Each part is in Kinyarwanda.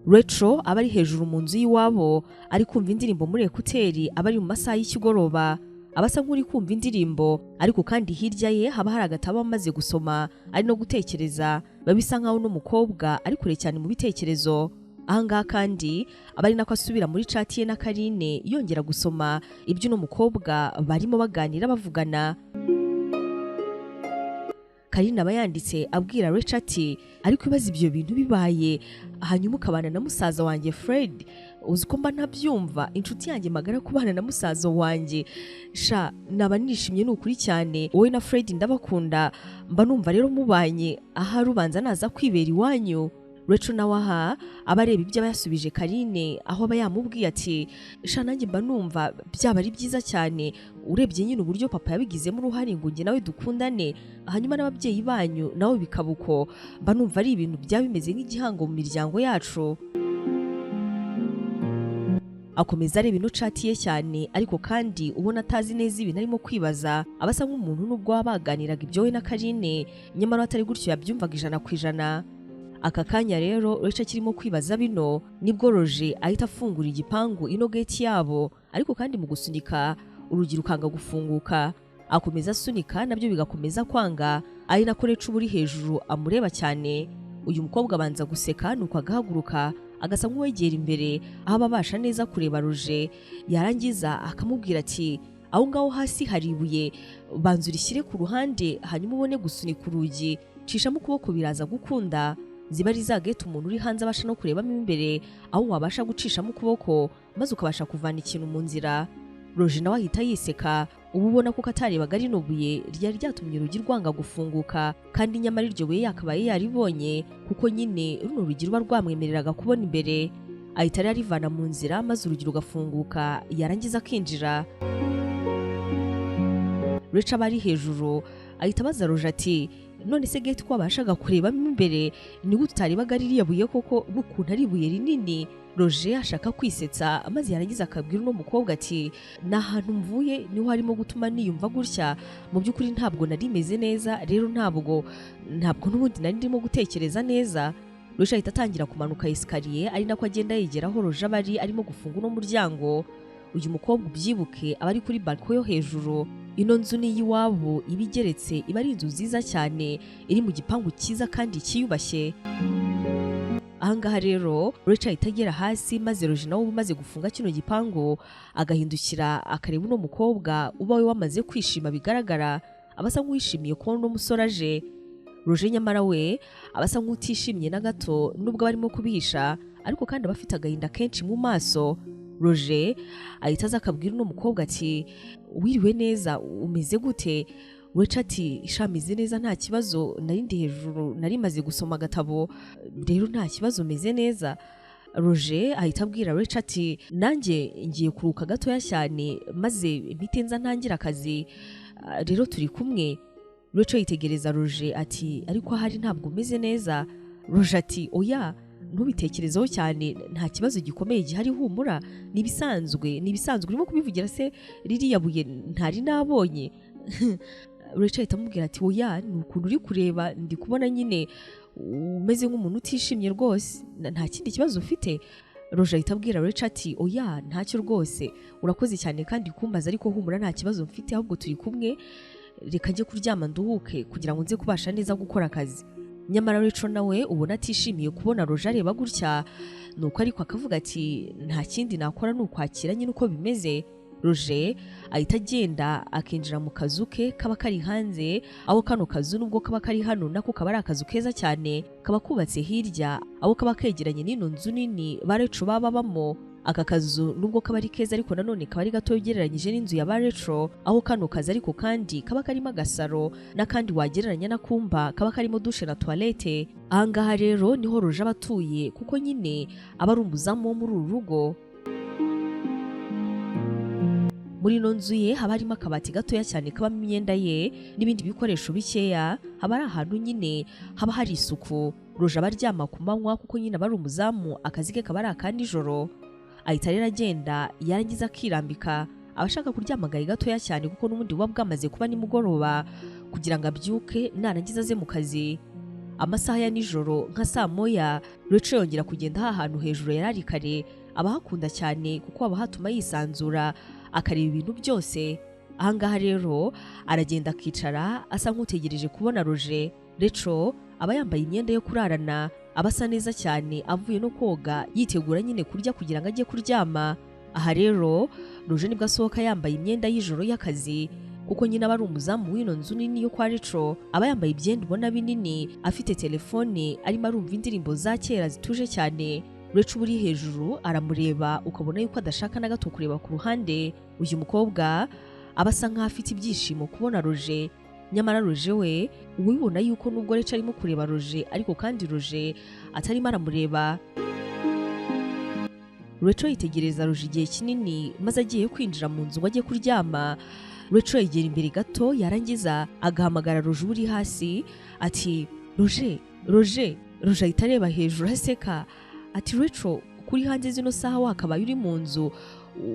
Rachel aba ari hejuru mu nzu y'iwabo, ari kumva indirimbo muri écouteurs. Aba ari mu masaha y'ikigoroba, aba asa nk'uri kumva indirimbo, ariko kandi hirya ye haba hari agatabo amaze gusoma, ari no gutekereza. Biba bisa nkaho uno mukobwa ari kure cyane mu bitekerezo. Ahangaha kandi aba ari nako asubira muri chat ye na Karine, yongera gusoma ibyo uno mukobwa barimo baganira, bavugana. Karine aba yanditse abwira Rachel ati: "Ariko ibibazo, ibyo bintu bibaye hanyuma ukabana na musaza wanjye Fred, uzi ko mba ntabyumva? Inshuti yanjye magara kubana na musaza wanjye, sha naba nishimye ni ukuri cyane. Wowe na Fred ndabakunda, mba numva rero mubanye ahari ubanza naza kwibera iwanyu." Rachel nawe aha aba areba ibyo aba yasubije Karine, aho aba yamubwiye ati: "Sha nanjye mba numva byaba ari byiza cyane, urebye nyine uburyo papa yabigizemo uruhare ngo njye nawe dukundane, hanyuma n'ababyeyi banyu nawe bikaba uko, mba numva ari ibintu byaba bimeze nk'igihango mu miryango yacu." Akomeza areba ino chat ye cyane, ariko kandi ubona atazi neza ibintu arimo kwibaza. Aba asa nk'umuntu nubwo baba baganiraga ibyo we na Karine, nyamara atari gutyo yabyumvaga 100%. Aka kanya rero Rachel akirimo kwibaza bino, nibwo Roger ahita afungura igipangu, ino gate yabo, ariko kandi mu gusunika urugi rukanga gufunguka. Akomeza asunika, nabyo bigakomeza kwanga, ari nako Rachel uba uri hejuru amureba cyane. Uyu mukobwa abanza guseka, nuko agahaguruka, agasa nk'uwegera imbere aho aba abasha neza kureba Roger, yarangiza akamubwira ati: "Aho ngaho hasi hari ibuye, banza urishyire ku ruhande hanyuma ubone gusunika urugi, cishamo ukuboko biraza gukunda." Ziba ari za gate umuntu uri hanze abasha no kurebamo imbere, aho wabasha gucishamo ukuboko maze ukabasha kuvana ikintu mu nzira. Roger nawe ahita yiseka, uba ubona ko katarebaga rino buye ryari ryatumye urugi rwanga gufunguka, kandi nyamara iryo buye yakabaye yaribonye, kuko nyine runo rugi ruba rwamwemereraga kubona imbere. Ahita rero arivana mu nzira maze urugi rugafunguka, yarangiza akinjira. Rachel aba ari hejuru ahita abaza Roger ati: "None se gate ko wabashaga kurebamo imbere, ni gute utarebaga ririya buye koko, n'ukuntu ari ibuye rinini?" Roger ashaka kwisetsa, maze yarangiza akabwira uno mukobwa ati: "Ni ahantu mvuye niho harimo gutuma niyumva gutya. Mu by'ukuri ntabwo nari meze neza, rero ntabwo n'ubundi nari ndimo gutekereza neza." Roger ahita atangira kumanuka escalier, ari nako agenda yegera aho Roger aba ari arimo gufunga uno muryango. Uyu mukobwa, ubyibuke, aba ari kuri balcon yo hejuru. Ino nzu ni iy'iwabo, iba igeretse, iba ari inzu nziza cyane iri mu gipangu cyiza kandi cyiyubashye. Ahangaha rero Rachel ahita agera hasi, maze Roger nawe uba umaze gufunga kino gipangu agahindukira akareba uno mukobwa uba we wamaze kwishima. Bigaragara aba asa nk'uwishimiye kubona uno musore aje. Roger nyamara we aba asa nk'utishimye na gato, nubwo aba arimo kubihisha, ariko kandi aba afite agahinda kenshi mu maso. Roger ahita aza akabwira uno mukobwa ati: "Wiriwe neza, umeze gute?" Rachel ati: "Sha meze neza, nta kibazo, nari ndi hejuru, nari maze gusoma agatabo, rero nta kibazo, meze neza." Roger ahita abwira Rachel ati: "Nanjye ngiye kuruhuka gatoya cyane maze mpite nza ntangira akazi. Ah, rero turi kumwe." Rachel yitegereza Roger ati: "Ariko ahari ntabwo umeze neza." Roger ati: "Oya, ntubitekerezeho cyane, nta kibazo gikomeye gihari, humura, ni ibisanzwe, ni ibisanzwe. Urimo kubivugira se ririya buye ntari nabonye?" Rachel ahita amubwira ati: "Oya, ni ukuntu uri kureba, ndi kubona nyine umeze nk'umuntu utishimye rwose. Nta kindi kibazo ufite?" Roger ahita abwira Rachel ati: "Oya, ntacyo rwose, urakoze cyane kandi kumbaza, ariko humura, nta kibazo mfite, ahubwo turi kumwe, reka njye kuryama nduhuke kugira ngo nze kubasha neza gukora akazi." Nyamara Rachel nawe ubona atishimiye kubona Roger areba gutya, nuko ariko akavuga ati: "Nta kindi nakora, ni ukwakira nyine uko bimeze." Roger ahita agenda akinjira mu kazu ke kaba kari hanze, aho kano kazu nubwo kaba kari hano, nako kaba ari akazu keza cyane, kaba kubatse hirya, aho kaba kegeranye n'ino nzu nini ba Rachel baba babamo. Aka kazu nubwo kaba ari keza, ariko nanone kaba ari gato ugereranyije n'inzu ya ba Rachel, aho kano kazu ariko kandi kaba karimo agasaro n'akandi wagereranya n'akumba kaba karimo douche na toilette. Ahangaha rero niho Roger aba atuye, kuko nyine aba ari umuzamu wo muri uru rugo. Muri ino nzu ye haba harimo akabati gatoya cyane kabamo imyenda ye n'ibindi bikoresho bikeya. Haba ari ahantu nyine haba hari isuku. Roger aba aryama ku manywa, kuko nyine aba ari umuzamu, akazi ke kaba ari aka nijoro. Ahita rero agenda, yarangiza akirambika. Aba ashaka kuryama agahe gatoya cyane, kuko n'ubundi buba bwamaze kuba nimugoroba, kugira ngo abyuke narangiza aze mu kazi. Amasaha ya nijoro nka saa 1, Rachel yongera kugenda hantu hejuru yari ari kare. Abahakunda cyane kuko haba hatuma yisanzura akareba ibintu byose. Ahangaha rero aragenda akicara asa nk'utegereje kubona Roger. Rachel aba yambaye imyenda yo kurarana, aba asa neza cyane, avuye no koga, yitegura nyine kurya kugira ngo ajye kuryama. Aha rero Roger nibwo asohoka yambaye imyenda y'ijoro y'akazi, kuko nyine aba ari umuzamu w'ino nzu nini yo kwa Rachel. Aba yambaye ibyenda ubona binini, afite telefone, arimo arumva indirimbo za kera zituje cyane. Rachel uri hejuru aramureba, ukabona yuko adashaka na gato kureba ku ruhande. Uyu mukobwa aba asa nkaho afite ibyishimo kubona Roger, nyamara Roger we ubibona yuko nubwo Rachel arimo kureba Roger, ariko kandi Roger atarimo aramureba. Rachel yitegereza Roger igihe kinini, maze agiye kwinjira mu nzu ngo ajye kuryama. Rachel yegera imbere gato, yarangiza agahamagara Roger uri hasi ati Roger, Roger. Roger ahita areba hejuru aseka ati Rachel, kuri hanze zino saha wakabaye uri mu nzu,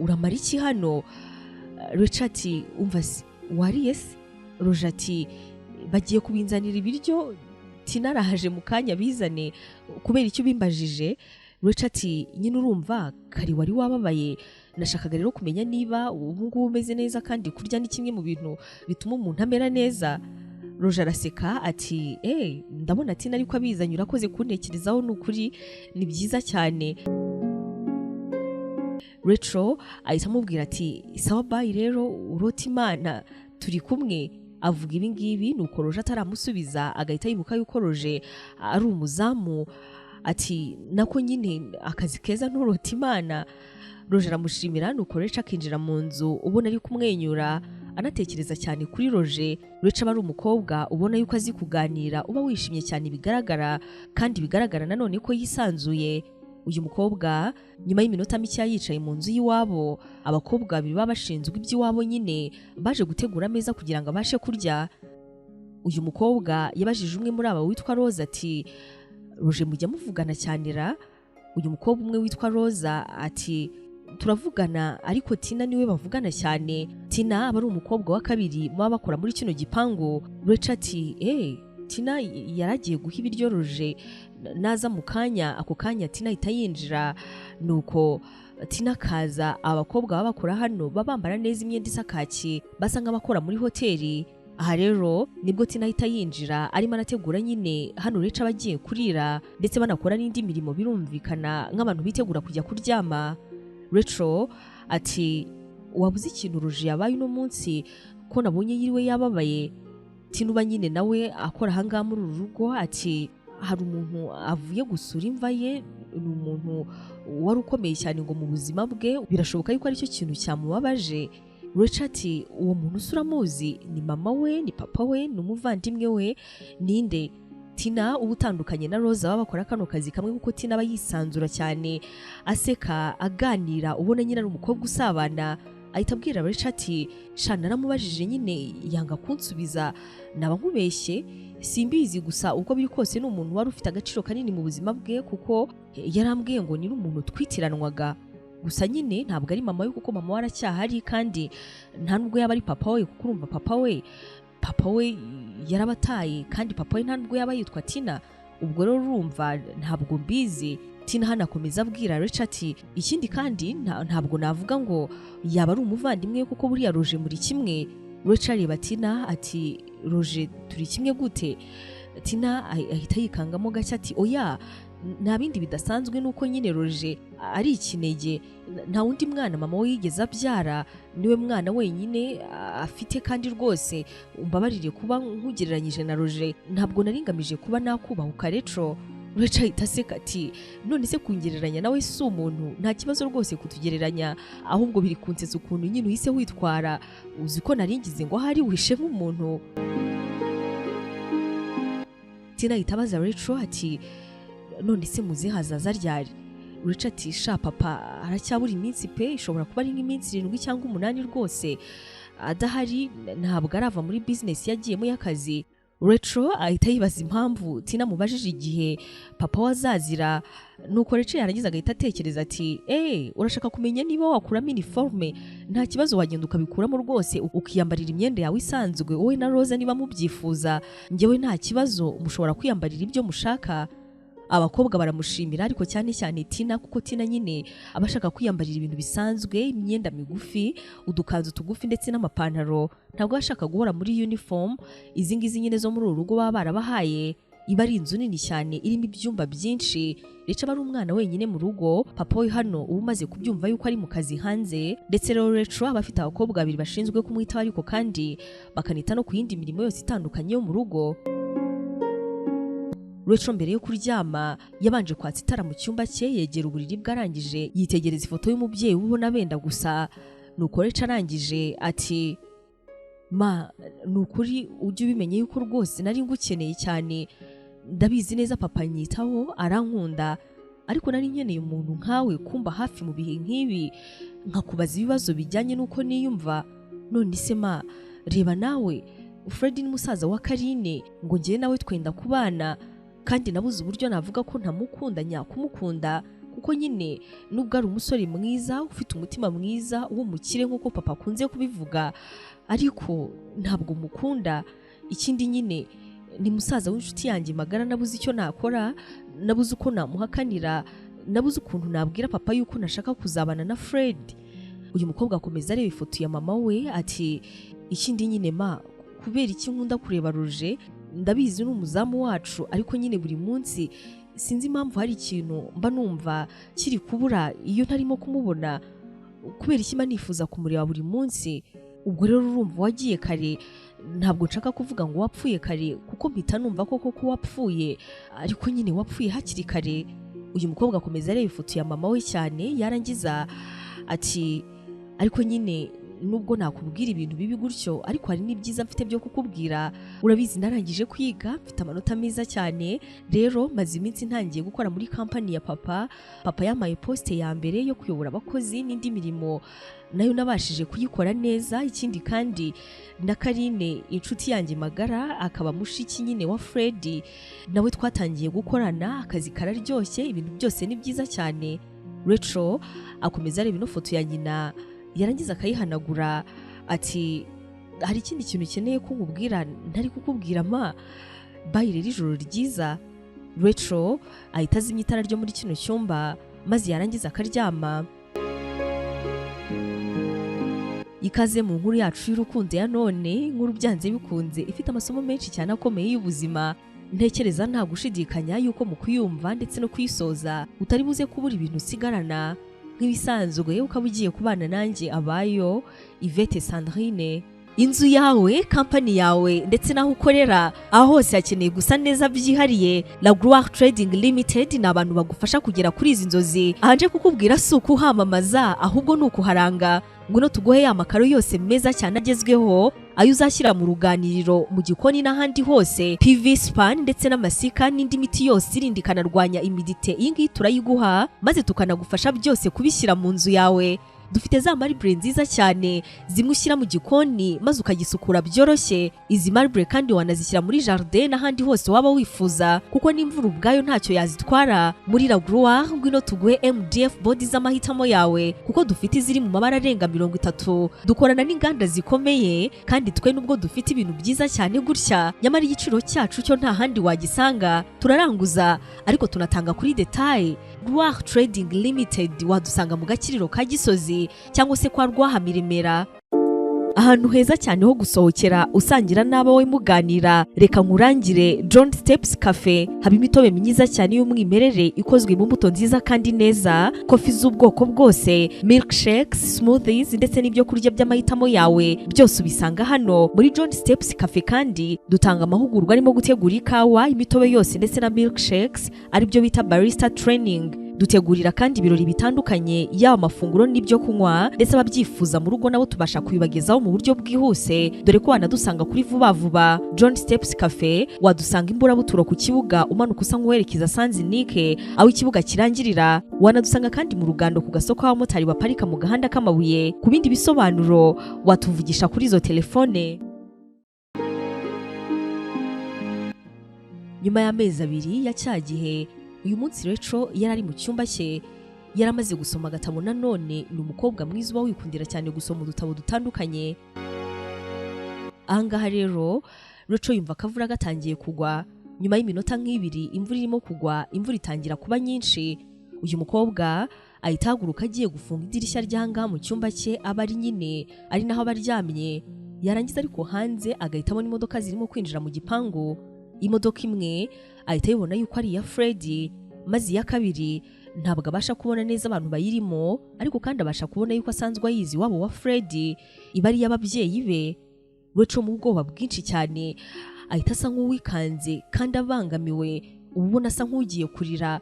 uramara iki hano? Rachel ati umva se, wariye se? Roger ati bagiye kubinzanira ibiryo, Tina arahaje mu kanya bizane, kubera icyo ubimbajije? Rachel ati nyine urumva kare wari wababaye, nashakaga rero kumenya niba ubu ngubu umeze neza, kandi kurya ni kimwe mu bintu bituma umuntu amera neza. Roger araseka ati ndabona Tina ariko abizanye, urakoze kuntekerezaho, ni ukuri ni byiza cyane. Rachel ahita amubwira ati sawa bye rero, urota Imana turi kumwe. Avuga ibi ngibi nuko Roger ataramusubiza agahita yibuka yuko Roger ari umuzamu, ati nako nyine akazi keza nturota Imana. Roger aramushimira, nuko Rachel akinjira mu nzu ubona ari kumwenyura, anatekereza cyane kuri Roger. Rachel aba ari umukobwa ubona yuko azi kuganira, uba wishimye cyane bigaragara, kandi bigaragara nanone ko yisanzuye. Uyu mukobwa nyuma y'iminota mike yicaye mu nzu y'iwabo, abakobwa babiri baba bashinzwe iby'iwabo nyine baje gutegura ameza kugira ngo abashe kurya. Uyu mukobwa yabajije umwe muri aba witwa Rosa ati Roger mujya muvugana cyane ra? Uyu mukobwa umwe witwa Rosa ati turavugana, ariko Tina niwe bavugana cyane. Tina aba ari umukobwa wa kabiri baba bakora muri kino gipangu. Rachel ati Tina yaragiye guha ibiryo Roger, naza mu kanya. Ako kanya Tina ahita yinjira, nuko Tina kaza. Abakobwa baba bakora hano baba bambara neza imyenda isa kaki, basa nk'abakora muri hoteli. Aha rero nibwo Tina ahita yinjira arimo anategura nyine hano Rachel abagiye kurira, ndetse banakora n'indi mirimo birumvikana nk'abantu bitegura kujya kuryama. Rachel ati wabuze ikintu Roger yabaye uno munsi ko nabonye yiriwe yababaye? Tina uba nyine nawe akora ahangaha muri uru rugo ati hari umuntu avuye gusura imva ye, ni umuntu wari ukomeye cyane ngo mu buzima bwe, birashoboka yuko aricyo kintu cyamubabaje. Rachel ati uwo muntu usura amuzi, ni mama we, ni papa we, ni umuvandimwe we, ninde? Tina uba utandukanye na Rosa baba bakora kano kazi kamwe, kuko Tina aba yisanzura cyane, aseka, aganira, ubona nyine ari umukobwa usabana. Ahita abwira Rachel ati sha naramubajije nyine yanga kunsubiza, naba nkubeshye simbizi, gusa uko biri kose ni umuntu wari ufite agaciro kanini mu buzima bwe, kuko yarambwiye ngo ni umuntu twitiranwaga, gusa nyine ntabwo ari mama we kuko mama we aracyahari, kandi nta nubwo yaba ari papa we kuko urumva papa we yarabataye, kandi papa we nta nubwo yaba yitwa Tina, ubwo rero urumva ntabwo mbizi. Tina hano akomeza abwira Rachel ati ikindi kandi ntabwo navuga ngo yaba ari umuvandimwe kuko buriya Roger muri kimwe. Rachel areba Tina ati Roger turi kimwe gute? Tina ahita yikangamo gake ati oya nta bindi bidasanzwe, nuko nyine Roger ari ikinege, nta wundi mwana mama we yigeze abyara, niwe mwana wenyine afite, kandi rwose umbabarire kuba nkugereranyije na Roger, ntabwo nari ngamije kuba nakubahuka Rachel. Rachel ahita aseka ati none se kungereranya nawe si umuntu, nta kibazo rwose kutugereranya, ahubwo biri kunsetsa ukuntu nyine uhise witwara, uzi ko naringize ngo ahari wishe nk'umuntu. Tina ahita abaza Rachel ati none se muze hazaza ryari? Rachel ati sha papa aracyabura iminsi pe, ishobora kuba ari nk'iminsi 7 cyangwa 8 rwose adahari, ntabwo arava muri business yagiyemo y'akazi. Rachel ahita yibaza impamvu Tina amubajije igihe papa we azazira. Nuko Rachel yarangiza agahita atekereza ati: "Urashaka kumenya niba wakuramo iniforume? Nta kibazo, wagenda ukabikuramo rwose, ukiyambarira imyenda yawe isanzwe, wowe na Roza niba mubyifuza. Njyewe nta kibazo, mushobora kwiyambarira ibyo mushaka." Abakobwa baramushimira, ariko cyane cyane Tina, kuko Tina nyine aba ashaka kwiyambarira ibintu bisanzwe, imyenda migufi, udukanzu tugufi ndetse n'amapantaro. Ntabwo aba ashaka guhora muri uniform izi ngizi nyine zo muri uru rugo baba barabahaye. Iba ari inzu nini cyane irimo ibyumba byinshi. Rachel aba ari umwana wenyine mu rugo. Papa we hano uba umaze kubyumva yuko ari mu kazi hanze, ndetse rero Rachel aba afite abakobwa babiri bashinzwe kumwitaho, ariko kandi bakanita no ku yindi mirimo yose itandukanye yo mu rugo. Rachel mbere yo kuryama yabanje kwatsa itara mu cyumba cye, yegera uburiri bwe, arangije yitegereza ifoto y'umubyeyi we ubona benda gusa. Nuko Rachel arangije ati: "Ma, ni ukuri ujye ubimenye yuko rwose nari ngukeneye cyane. Ndabizi neza papa anyitaho, arankunda, ariko nari nkeneye umuntu nkawe kumba hafi mu bihe nk'ibi, nkakubaza ibibazo bijyanye n'uko niyumva. None se ma, reba nawe, Fred ni musaza wa Karine, ngo njyewe nawe twenda kubana, kandi nabuze uburyo navuga ko ntamukunda nyakumukunda, kuko nyine nubwo ari umusore mwiza ufite umutima mwiza w'umukire nk'uko papa akunze kubivuga, ariko ntabwo mukunda. Ikindi nyine ni musaza w'inshuti yanjye magara. Nabuze icyo nakora, nabuze uko namuhakanira, nabuze ukuntu nabwira papa yuko nashaka kuzabana na Fred." Uyu mukobwa akomeza areba ifoto ya mama we ati: "Ikindi nyine ma, kubera iki nkunda kureba Roger? Ndabizi ni umuzamu wacu, ariko nyine buri munsi sinzi impamvu hari ikintu mba numva kiri kubura iyo ntarimo kumubona. Kubera iki mba nifuza kumureba buri munsi? Ubwo rero urumva wagiye kare. Ntabwo nshaka kuvuga ngo wapfuye kare, kuko mpita numva ko koko wapfuye, ariko nyine wapfuye hakiri kare." Uyu mukobwa akomeza areba ifoto ya mama we cyane, yarangiza ati: "Ariko nyine nubwo nakubwira ibintu bibi gutyo, ariko hari n'ibyiza mfite byo kukubwira. Urabizi narangije kwiga, mfite amanota meza cyane. Rero maze iminsi ntangiye gukora muri kampani ya papa. Papa yampaye poste ya mbere yo kuyobora abakozi, n'indi mirimo nayo nabashije kuyikora neza. Ikindi kandi na Karine, inshuti yanjye magara, akaba mushiki nyine wa Fred, nawe twatangiye gukorana, akazi kararyoshye, ibintu byose ni byiza cyane." Rachel akomeza areba ino foto ya nyina, yarangiza akayihanagura ati: "Hari ikindi kintu ukeneye ko nkubwira ntari kukubwira ma? Bye rero, ijoro ryiza." Rachel ahita azimya itara ryo muri kino cyumba, maze yarangiza akaryama. Ikaze mu nkuru yacu y'urukundo ya none, inkuru byanze bikunze ifite amasomo menshi cyane akomeye y'ubuzima. Ntekereza nta gushidikanya yuko mu kuyumva ndetse no kuyisoza utari buze kubura ibintu usigarana. Nk'ibisanzwe ukaba ugiye kubana nanjye abayo Yvette Sandrine. Inzu yawe, kampani yawe ndetse n'aho ukorera, aho hose hakeneye gusa neza byihariye. La Gloire Trading Limited ni abantu bagufasha kugera kuri izi nzozi. Ahanje kukubwira si ukuhamamaza, ahubwo ni ukuharanga. Ngwino tuguhe ya makaro yose meza cyane agezweho, ayo uzashyira mu ruganiriro, mu gikoni n'ahandi hose, PV span ndetse n'amasika n'indi miti yose irinda ikanarwanya humidité. Iyi ngiyi turayiguha, maze tukanagufasha byose kubishyira mu nzu yawe. Dufite za marble nziza cyane, zimwe ushyira mu gikoni maze ukagisukura byoroshye. Izi marble kandi wanazishyira muri jardin n'ahandi hose waba wifuza, kuko n'imvura ubwayo ntacyo yazitwara. Muri La Gloire ngwino tuguhe MDF board z'amahitamo yawe, kuko dufite iziri mu mabara arenga 30. Dukorana n'inganda zikomeye, kandi twe nubwo dufite ibintu byiza cyane gutya, nyamara igiciro cyacu cyo nta handi wagisanga. Turaranguza ariko tunatanga kuri détail. Gloire Trading Limited wadusanga mu Gakiriro ka Gisozi cyangwa se kwa Rwahamiremera. Ahantu heza cyane ho gusohokera usangira n'abawe muganira, reka nkurangire John Steps Cafe. Haba imitobe myiza cyane y'umwimerere ikozwe mu mbuto nziza kandi neza, coffee z'ubwoko bwose, milkshakes, smoothies ndetse n'ibyo kurya by'amahitamo yawe, byose ubisanga hano muri John Steps Cafe. Kandi dutanga amahugurwa arimo gutegura ikawa, imitobe yose ndetse na milkshakes, aribyo bita barista training. Dutegurira kandi ibirori bitandukanye, yaba amafunguro n'ibyo kunywa, ndetse ababyifuza mu rugo nabo tubasha kubibagezaho mu buryo bwihuse, dore ko wanadusanga kuri vuba vuba. John Steps Cafe wadusanga Imburabuturo ku kibuga, umanuka usa nk'uwerekeza Sanzinike aho ikibuga kirangirira. Wanadusanga kandi mu Rugando ku gasoko abamotari baparika mu gahanda k'amabuye. Ku bindi bisobanuro watuvugisha kuri izo telefone. Nyuma y'amezi 2 ya cya gihe, uyu munsi Rachel yari ari mu cyumba cye, yaramaze gusoma agatabo. Nanone ni umukobwa mwiza uba wikundira cyane gusoma udutabo dutandukanye. Ahangaha rero Rachel yumva akavura gatangiye kugwa. Nyuma y'iminota nk'ibiri imvura irimo kugwa, imvura itangira kuba nyinshi. Uyu mukobwa ahita ahaguruka agiye gufunga idirishya ry'ahangaha mu cyumba cye aba ari nyine, ari naho aba aryamye. Yarangiza ariko hanze agahita abona imodoka zirimo kwinjira mu gipangu. Imodoka imwe ahita ayibona yuko ari iya Freddy, maze iya kabiri ntabwo abasha kubona neza abantu bayirimo, ariko kandi abasha kubona yuko asanzwe ayizi iwabo wa Freddy, iba ari iy'ababyeyi be. Rachel mu bwoba bwinshi cyane ahita asa nk'uwikanze kandi abangamiwe, uba ubona asa nk'ugiye kurira.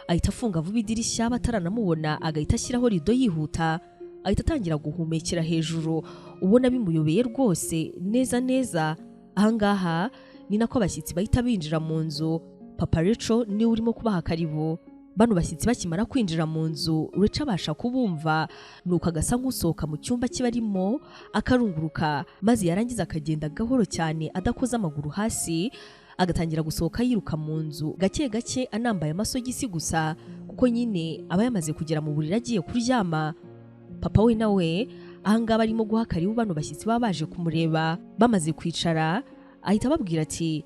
Ahita afunga vuba idirishya bataranamubona, agahita ashyiraho rido yihuta, ahita atangira guhumekera hejuru, ubona bimuyobeye rwose neza neza. Ahangaha ni nako abashyitsi bahita binjira mu nzu. Papa Rachel niwe urimo kubaha karibu. Bano bashyitsi bakimara kwinjira mu nzu, Rachel abasha kubumva, nuko agasa nk'usohoka mu cyumba kibarimo akarunguruka, maze yarangiza akagenda gahoro cyane adakoza amaguru hasi, agatangira gusohoka yiruka mu nzu gake gake, anambaye amasogisi gusa, kuko nyine aba yamaze kugera mu buriri agiye kuryama. Papa we nawe ahangaha arimo guha karibu bano bashyitsi baba baje kumureba. Bamaze kwicara ahita ababwira ati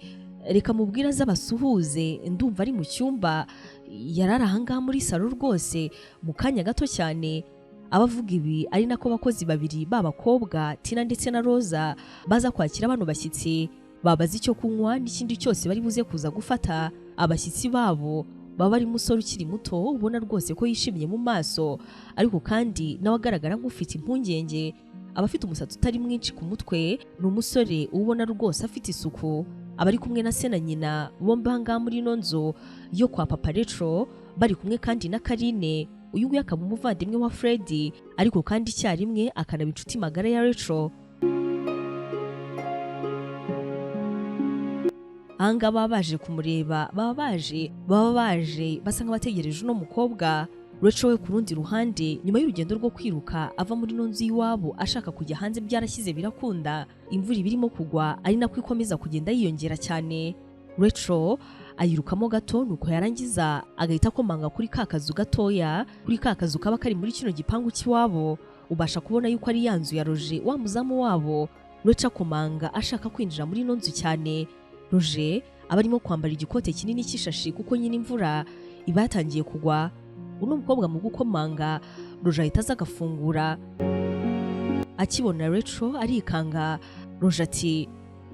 reka mubwire aze abasuhuze, ndumva ari mu cyumba, yarari ahangaha muri salo rwose mu kanya gato cyane. Abavuga ibi ari nako abakozi babiri b'abakobwa Tina ndetse na Rosa baza kwakira bano bashyitsi, babaza icyo kunywa n'ikindi cyose bari buze kuza gufata. Abashyitsi babo baba ari umusore ukiri muto ubona rwose ko yishimye mu maso, ariko kandi nawe agaragara nk'ufite impungenge. Aba afite umusatsi utari mwinshi ku mutwe, ni umusore ubona rwose afite isuku. Aba ari kumwe na se na nyina bombi ahangaha muri ino nzu yo kwa Papa Rachel, bari kumwe kandi na Karine. Uyu nguyu akaba umuvandimwe wa Freddy, ariko kandi icyarimwe akanaba inshuti magara ya Rachel. Ahangaha baba baje kumureba, baba baje basa nk'abategereje uno mukobwa. Rachel we ku rundi ruhande, nyuma y'urugendo rwo kwiruka ava muri ino nzu y'iwabo ashaka kujya hanze, byarashyize birakunda. Imvura iba irimo kugwa ari nako ikomeza kugenda yiyongera cyane. Rachel ayirukamo gato, nuko yarangiza agahita akomanga kuri ka kazu gatoya, kuri ka kazu kaba kari muri kino gipangu cy'iwabo. Ubasha kubona yuko ari ya nzu ya Roger wa muzamu wabo. Rachel akomanga ashaka kwinjira muri ino nzu cyane. Roger aba arimo kwambara igikote kinini cy'ishashi kuko nyine imvura iba yatangiye kugwa. Uno mukobwa mu gukomanga, Roger ahita aza agafungura. Akibona Rachel arikanga. Roger ati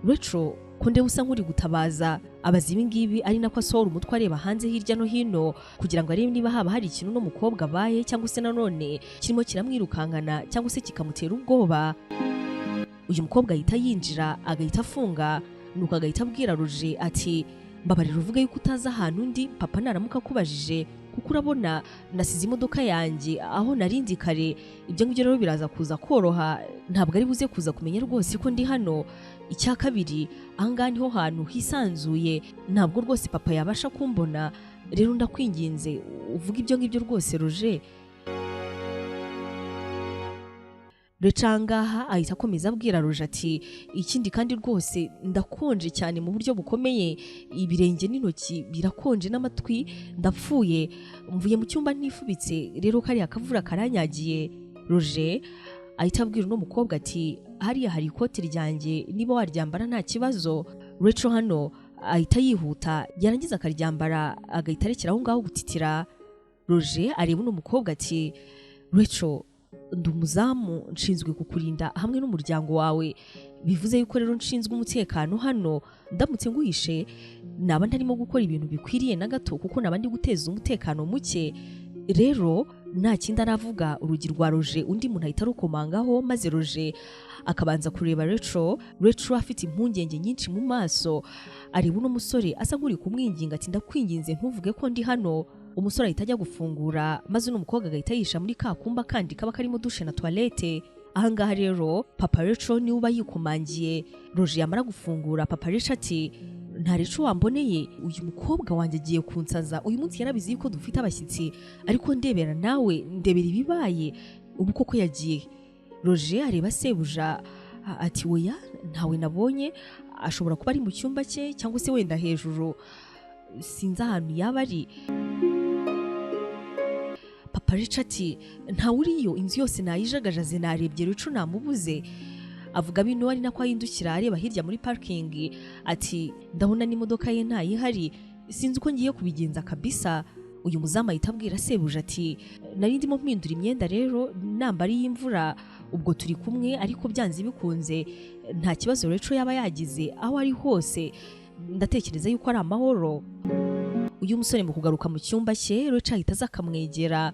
Rachel, ko ndeba usa nk'uri gutabaza. Abaza ibi ngibi ari nako asohora umutwe areba hanze hirya no hino kugira ngo arebe niba haba hari ikintu uno mukobwa abaye, cyangwa se nanone kirimo kiramwirukankana, cyangwa se kikamutera ubwoba. Uyu mukobwa ahita yinjira agahita afunga, nuko agahita abwira Roger ati mbabarira uvuge yuko utazi ahantu undi papa naramuka akubajije, kuko urabona nasize imodoka yanjye aho narindi kare, ibyo ngibyo rero biraza kuza koroha, ntabwo ari buze kuza kumenya rwose ko ndi hano. Icya kabiri, ahangaha niho hantu hisanzuye, ntabwo rwose papa yabasha kumbona, rero ndakwinginze uvuge ibyo ngibyo rwose Roger. Rechanga ahita akomeza abwira Roger ati ikindi kandi rwose ndakonje cyane mu buryo bukomeye, ibirenge n'intoki birakonje n'amatwi ndapfuye, mvuye mu cyumba ntifubitse, rero kariya kavura karanyagiye. Roger ahita abwira uno mukobwa ati hariya hari ikoti ryanjye, niba waryambara nta kibazo. Rachel hano ahita yihuta, yarangiza akaryambara agahita arekera aho ngaho gutitira. Roger areba uno mukobwa ati Rachel, ndi umuzamu nshinzwe kukurinda hamwe n'umuryango wawe, bivuze yuko rero nshinzwe umutekano hano, ndamutse nguhishe naba ntarimo gukora ibintu bikwiriye na gato, kuko naba ndi guteza umutekano muke. Rero nta kindi aravuga, urugi rwa Roger undi muntu ahita arukomangaho, maze Roger akabanza kureba Rachel. Rachel afite impungenge nyinshi mu maso, areba uno musore asa nk'uri kumwinginga ati ndakwinginze ntuvuge ko ndi hano. Umusore ahita ajya gufungura, maze uno mukobwa agahita yisha muri ka kumba kandi kaba karimo dushe na toilette. Ahangaha rero Papa Rachel niwe uba yikomangiye. Roger yamara gufungura, Papa Rachel ati nta Rachel wamboneye, uyu mukobwa wanjye agiye kunsaza, uyu munsi yarabizi yuko dufite abashyitsi, ariko ndebera nawe, ndebera ibibaye, ubu koko yagiye. Roger areba sebuja ati oya ntawe nabonye, ashobora kuba ari mu cyumba cye cyangwa se wenda hejuru. Sinzi ahantu yaba ari. Papa Rica ati: "Ntawe uriyo, inzu yose nayijagajaze, narebye, Rico namubuze." Avuga bino ari nako ahindukira areba hirya muri parking, ati: "Ndabona n'imodoka ye ntayihari, sinzi uko ngiye kubigenza kabisa." Uyu muzamu ahita abwira sebuja ati: "Nari ndimo mpindura imyenda rero, nambara y'imvura, ubwo turi kumwe, ariko byanze bikunze nta kibazo Rachel yaba yagize, aho ari hose ndatekereza yuko ari amahoro." Uyu musore mu kugaruka mu cyumba cye, Rachel ahita aza akamwegera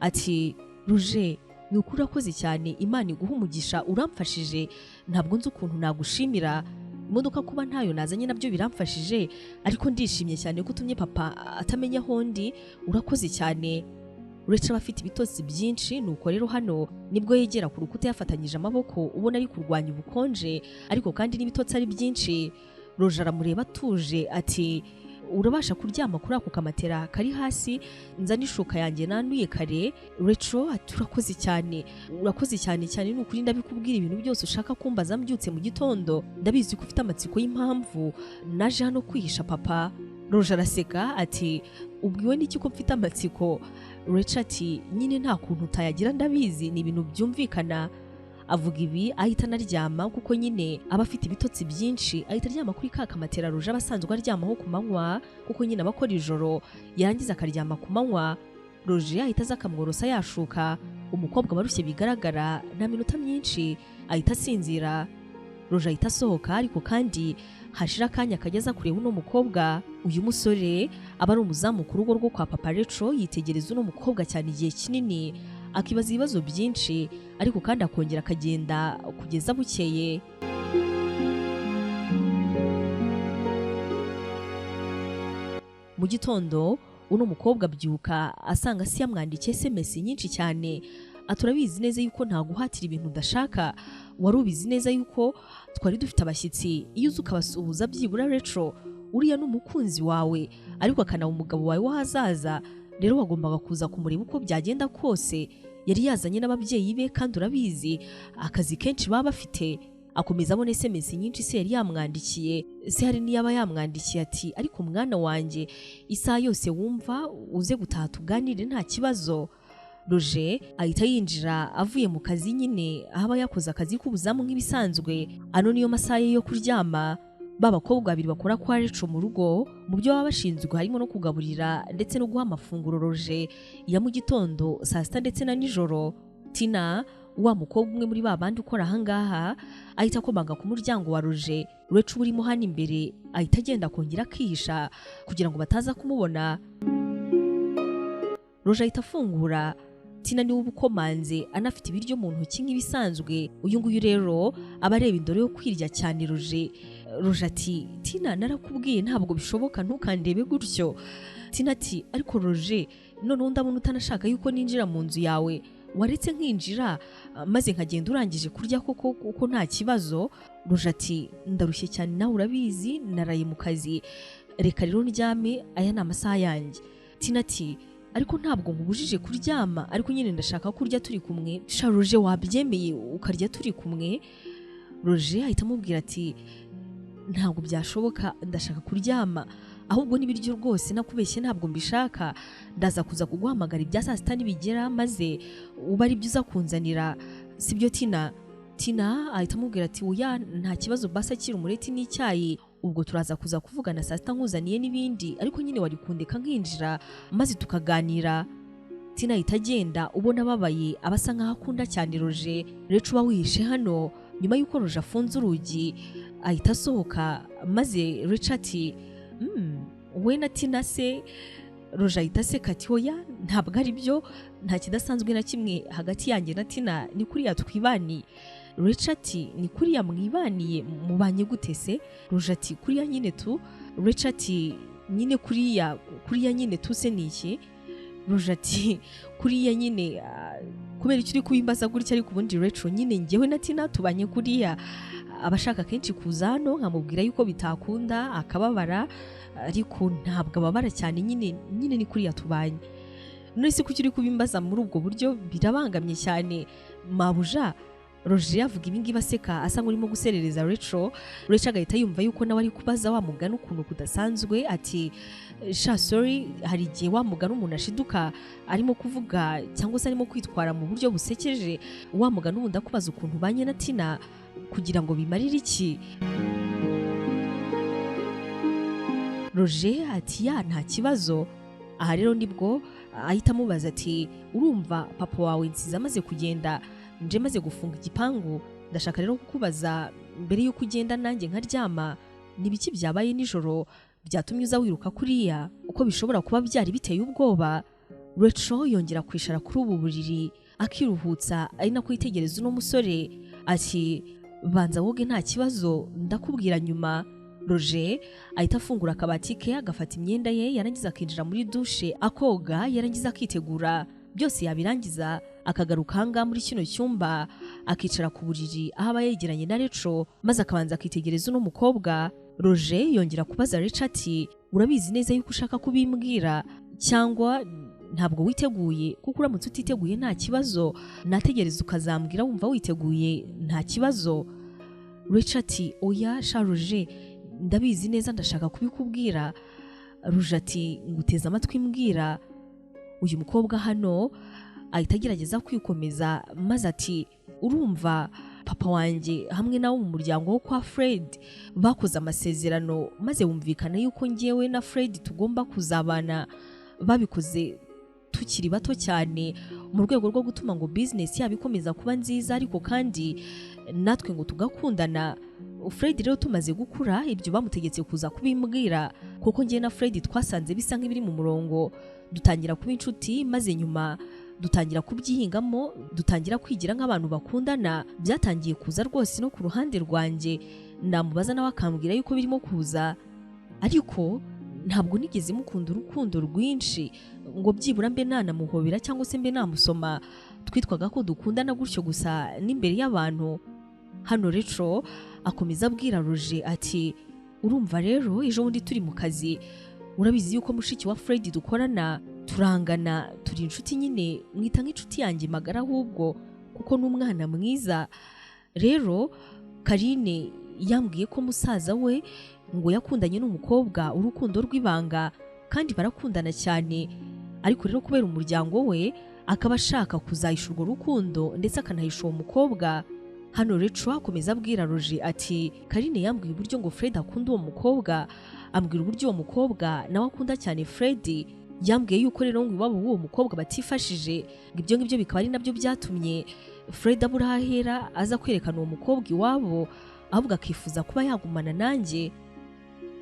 ati: "Roger, ni ukuri urakoze cyane, Imana iguha umugisha, uramfashije, ntabwo nzi ukuntu nagushimira. Imodoka kuba ntayo nazanye nabyo biramfashije, ariko ndishimye cyane ko utumye papa atamenya aho ndi, urakoze cyane." Uretse aba afite ibitotsi byinshi. Nuko rero hano nibwo yegera ku rukuta yafatanyije amaboko, ubona ari kurwanya ubukonje, ariko kandi n'ibitotsi ari byinshi. Roger aramureba atuje ati: "Urabasha kuryama kuri ako kamatera kari hasi? Nzana ishuka yanjye nanduye kare." Rachel ati: "Urakoze cyane, urakoze cyane cyane, ni ukuri ndabikubwira ibintu byose ushaka kumbaza mbyutse mu gitondo. Ndabizi ko ufite amatsiko y'impamvu naje hano kwihisha papa." Roger araseka ati: "Ubwiwe n'iki ko mfite amatsiko?" Rachel ati: "Nyine nta kuntu utayagira, ndabizi, ni ibintu byumvikana." Avuga ibi ahita anaryama, kuko nyine aba afite ibitotsi byinshi. Ahita aryama kuri ka kamatera Roger aba asanzwe aryamaho ku manywa, kuko nyine aba akora ijoro, yarangiza akaryama ku manywa. Roger ahita aza akamworosa yashuka. Umukobwa aba arushye bigaragara, nta minota myinshi ahita asinzira. Roger ahita asohoka, ariko kandi hashira akanya akajya aza kureba uno mukobwa. Uyu musore aba ari umuzamu ku rugo rwo kwa papa Rachel. Yitegereza uno mukobwa cyane igihe kinini, akibaza ibibazo byinshi, ariko kandi akongera akagenda kugeza bukeye. Mu gitondo uno mukobwa abyuka asanga se yamwandikiye SMS nyinshi cyane, ati: "Urabizi neza yuko ntaguhatira ibintu udashaka, wari ubizi neza yuko twari dufite abashyitsi, iyo uza ukabasuhuza byibura. Rachel, uriya ni umukunzi wawe, ariko akanaba umugabo wawe w'ahazaza, rero wagombaga kuza kumureba uko byagenda kose. Yari yazanye n'ababyeyi be, kandi urabizi akazi kenshi baba bafite." Akomeza abona SMS nyinshi se yari yamwandikiye. Se hari n'iyaba yamwandikiye ati: "Ariko mwana wanjye, isaha yose wumva uze gutaha tuganire, nta kibazo." Roger ahita yinjira avuye mu kazi nyine, aho aba yakoze akazi k'ubuzamu nk'ibisanzwe. Ano niyo masaha ye yo kuryama. Ba bakobwa babiri bakora kwa Rachel mu rugo, mu byo baba bashinzwe harimo no kugaburira ndetse no guha amafunguro Roger ya mu gitondo, saa sita ndetse na nijoro. Tina, wa mukobwa umwe muri ba bandi ukora ahangaha, ahita akomanga ku muryango wa Roger. Rachel urimo hano imbere ahita agenda akongera akihisha kugira ngo bataza kumubona. Roger ahita afungura. Tina niwe uba ukomanze, anafite ibiryo mu ntoki nk'ibisanzwe. Uyu nguyu rero aba areba indoro yo kwirya cyane Roger. Roger ati: "Tina, narakubwiye ntabwo bishoboka, ntukandebe gutyo." Tina ati: "Ariko Roger, noneho ndabona utanashaka yuko ninjira mu nzu yawe, waretse nkinjira maze nkagenda urangije kurya koko, kuko nta kibazo." Roger ati: "Ndarushye cyane, nawe urabizi, naraye mu kazi, reka rero ndyame, aya ni amasaha yanjye." Tina ati: "Ariko ntabwo nkubujije kuryama, ariko nyine ndashaka kurya turi kumwe. Sha Roger, wabyemeye ukarya turi kumwe?" Roger ahita amubwira ati: "Ntabwo byashoboka, ndashaka kuryama, ahubwo n'ibiryo rwose nakubeshye ntabwo mbishaka. Ndaza kuza kuguhamagara ibya saa sita nibigera, maze uba ari byo uza kunzanira, sibyo Tina?" Tina ahita amubwira ati: "Oya, nta kibazo, basi akira umureti n'icyayi, ubwo turaza kuza kuvugana saa sita nkuzaniye n'ibindi, ariko nyine wari kundeka nkinjira maze tukaganira." Tina ahita agenda, ubona ababaye, aba asa nkaho akunda cyane Roger. Rero uba wihishe hano. Nyuma y'uko Roger afunze urugi, ahita asohoka, maze Rachel ati: "We na Tina se?" Roger ahita aseka ati: "Oya, ntabwo ari byo, nta kidasanzwe na kimwe hagati yanjye na Tina, ni kuriya twibaniye." Rachel ati: "Ni kuriya mwibaniye? Mubanye gute se?" Roger ati: "Kuriya nyine tu." Rachel ati: "Nyine kuriya, kuriya nyine tu se ni iki?" Roger ati: "Kuriya nyine, kubera icyo uri kubimbaza gutya? Ariko ubundi Rachel, nyine njyewe na Tina tubanye kuriya, abashaka kenshi kuza hano nkamubwira yuko bitakunda akababara, ariko ntabwo ababara cyane, nyine nyine ni kuriya tubanye." "None se kuki uri kubimbaza muri ubwo buryo? Birabangamye cyane mabuja." Roger avuga ibi ngibi aseka, asa nk'urimo guserereza Rachel. Rachel agahita yumva yuko nawe ari kubaza wa mugani ukuntu kudasanzwe, ati: "Sha, sorry, hari igihe wa mugani umuntu ashiduka arimo kuvuga cyangwa se arimo kwitwara mu buryo busekeje. Wa mugani ubundi akubaza ukuntu ubanye na Tina kugira ngo bimarire iki?" Roger ati: "Ya, nta kibazo." Aha rero nibwo ahita amubaza ati: "Urumva papa wawe nsize amaze kugenda, nje maze gufunga igipangu, ndashaka rero kukubaza mbere y'uko ugenda nanjye nkaryama, ni ibiki byabaye nijoro byatumye uza wiruka kuriya, uko bishobora kuba byari biteye ubwoba?" Rachel yongera kwicara kuri ubu buriri akiruhutsa, ari nako yitegereza uno musore, ati: "Banza woge, nta kibazo, ndakubwira nyuma." Roger ahita afungura akabati ke, agafata imyenda ye, yarangiza akinjira muri dushe akoga, yarangiza akitegura, byose yabirangiza akagaruka ahangaha muri kino cyumba, akicara ku buriri aho aba yegeranye na Rachel, maze akabanza akitegereza uno mukobwa. Roger yongera kubaza Rachel ati: "Urabizi neza yuko ushaka kubimbwira cyangwa ntabwo witeguye? Kuko uramutse utiteguye nta kibazo, nategereza ukazambwira wumva witeguye, nta kibazo." Rachel ati: "Oya sha Roger, ndabizi neza, ndashaka kubikubwira." Roger ati: "Nguteze amatwi, mbwira." Uyu mukobwa hano ahita agerageza kwikomeza, maze ati: "Urumva papa wanjye hamwe nawe mu muryango wo kwa Fred bakoze amasezerano, maze wumvikana yuko ngewe na Fred tugomba kuzabana. Babikoze tukiri bato cyane mu rwego rwo gutuma ngo business yabo ikomeza kuba nziza, ariko kandi natwe ngo tugakundana. Fred rero tumaze gukura, ibyo bamutegetse kuza kubimbwira, kuko njye na Fred twasanze bisa nk'ibiri mu murongo, dutangira kuba inshuti, maze nyuma dutangira kubyihingamo, dutangira kwigira nk'abantu bakundana. Byatangiye kuza rwose no ku ruhande rwanjye, namubaza nawe akambwira yuko birimo kuza, ariko ntabwo nigeze mukunda urukundo rwinshi ngo byibura mbe nanamuhobera cyangwa se mbe namusoma. Twitwaga ko dukundana gutyo gusa n'imbere y'abantu." Hano Rachel akomeza abwira Roger ati: "Urumva rero ejo bundi turi mu kazi, urabizi yuko mushiki wa Fred dukorana, turangana, turi inshuti nyine, mwita nk'inshuti yanjye magara ahubwo, kuko ni umwana mwiza. Rero Karine yambwiye ko musaza we ngo yakundanye n'umukobwa urukundo rw'ibanga, kandi barakundana cyane, ariko rero kubera umuryango we akaba ashaka kuzahisha urwo rukundo ndetse akanahisha uwo mukobwa." Hano Rachel akomeza abwira Roger ati: "Karine yambwiye uburyo ngo Fred akunda uwo mukobwa, ambwira uburyo uwo mukobwa nawe akunda cyane Fred. Yambwiye yuko rero ngo iwabo w'uwo mukobwa batifashije, ngo ibyo ngibyo bikaba ari nabyo byatumye Fred abura aho ahera aza kwerekana uwo mukobwa iwabo, ahubwo akifuza kuba yagumana nanjye.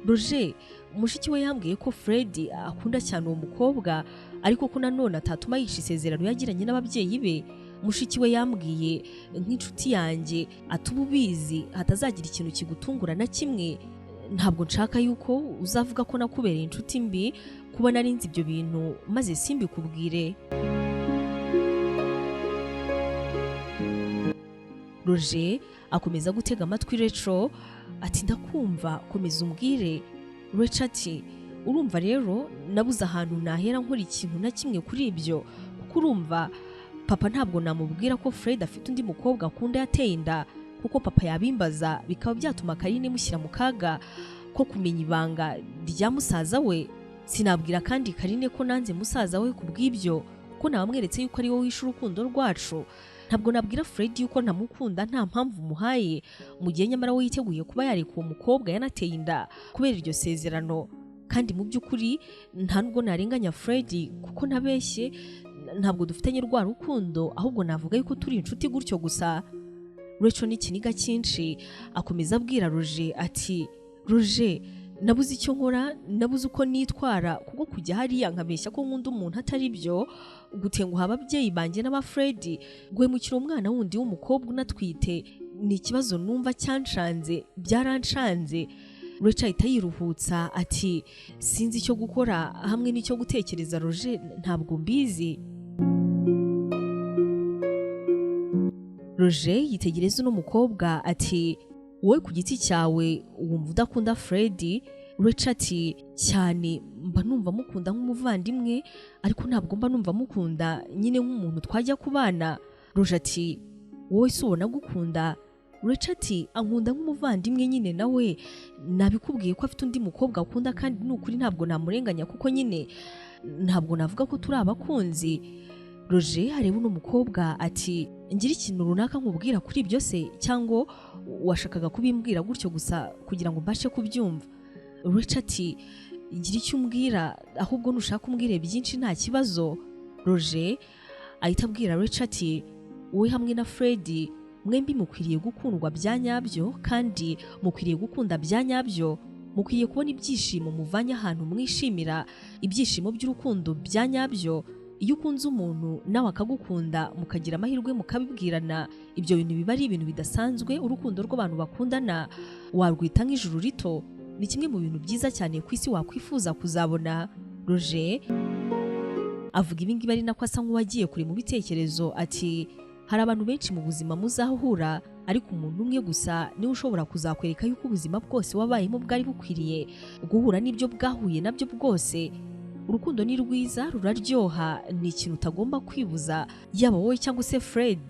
Roger, mushiki we yambwiye ko Fred akunda cyane uwo mukobwa, ariko ko nanone atatuma yisha isezerano yagiranye n'ababyeyi be. Mushiki we yambwiye nk'inshuti yanjye ati uba ubizi, hatazagira ikintu kigutungura na kimwe. Ntabwo nshaka yuko uzavuga ko nakubereye inshuti mbi kuba narinze ibyo bintu maze simbikubwire." Roger akomeza gutega amatwi Rachel ati: "Ndakumva, komeza umbwire." Rachel ati: "Urumva rero nabuze ahantu nahera nkora ikintu na kimwe kuri ibyo, kuko urumva papa ntabwo namubwira ko Fred afite undi mukobwa akunda yateye inda, kuko papa yabimbaza bikaba byatuma Karine mushyira mu kaga ko kumenya ibanga rya musaza we. Sinabwira kandi Karine ko nanze musaza we ku bw'ibyo, kuko nabamweretse yuko ari we wishe urukundo rwacu. Ntabwo nabwira Fred yuko ntamukunda nta mpamvu muhaye, mu gihe nyamara we yiteguye kuba yareka uwo mukobwa yanateye inda kubera iryo sezerano. Kandi mu by'ukuri nta nubwo narenganya Fred, kuko ntabeshye ntabwo dufitanye rwa rukundo, ahubwo navuga yuko turi inshuti gutyo gusa." Rachel n'ikiniga cyinshi akomeza abwira Roger ati: "Roger, nabuze icyo nkora, nabuze uko nitwara, kuko kujya hariya nkabeshya ko nkunda umuntu atari byo, gutenguha ababyeyi banjye n'aba Fred, guhemukira umwana wundi w'umukobwa unatwite, ni ikibazo numva cyanshanze, byaranshanze." Rachel ahita yiruhutsa ati: "Sinzi icyo gukora hamwe n'icyo gutekereza Roger, ntabwo mbizi." Roger yitegereza uno mukobwa ati: "Wowe ku giti cyawe wumva udakunda Fred?" Rachel ati: "Cyane, mba numva mukunda nk'umuvandimwe, ariko ntabwo mba numva mukunda nyine nk'umuntu twajya kubana." Roger ati: Wowe se ubona agukunda? Rachel ati: "Ankunda nk'umuvandimwe nyine, nawe nabikubwiye ko afite undi mukobwa akunda, kandi ni ukuri ntabwo namurenganya kuko nyine ntabwo navuga ko turi abakunzi." Roger areba uno mukobwa ati: "Ngira ikintu runaka nkubwira kuri ibyo se, cyangwa washakaga kubimbwira gutyo gusa kugira ngo mbashe kubyumva?" Rachel ati: "Gira icyo umbwira, ahubwo nushaka umbwire byinshi nta kibazo." Roger ahita abwira Rachel ati: "Wowe hamwe na Fred mwembi mukwiriye gukundwa bya nyabyo, kandi mukwiriye gukunda bya nyabyo, mukwiriye kubona ibyishimo muvanye ahantu mwishimira, ibyishimo by'urukundo bya nyabyo. Iyo ukunze umuntu nawe akagukunda, mukagira amahirwe mukabibwirana, ibyo bintu biba ari ibintu bidasanzwe. Urukundo rw'abantu bakundana warwita nk'ijuru rito, ni kimwe mu bintu byiza cyane ku isi wakwifuza kuzabona." Roger avuga ibi ngibi ari nako asa nk'uwagiye kure mu bitekerezo, ati: "Hari abantu benshi mu buzima muzahura, ariko umuntu umwe gusa niwe ushobora kuzakwereka yuko ubuzima bwose wabayemo bwari bukwiriye guhura n'ibyo bwahuye nabyo bwose. Urukundo ni rwiza, ruraryoha, ni ikintu utagomba kwibuza, yaba wowe cyangwa se Fred."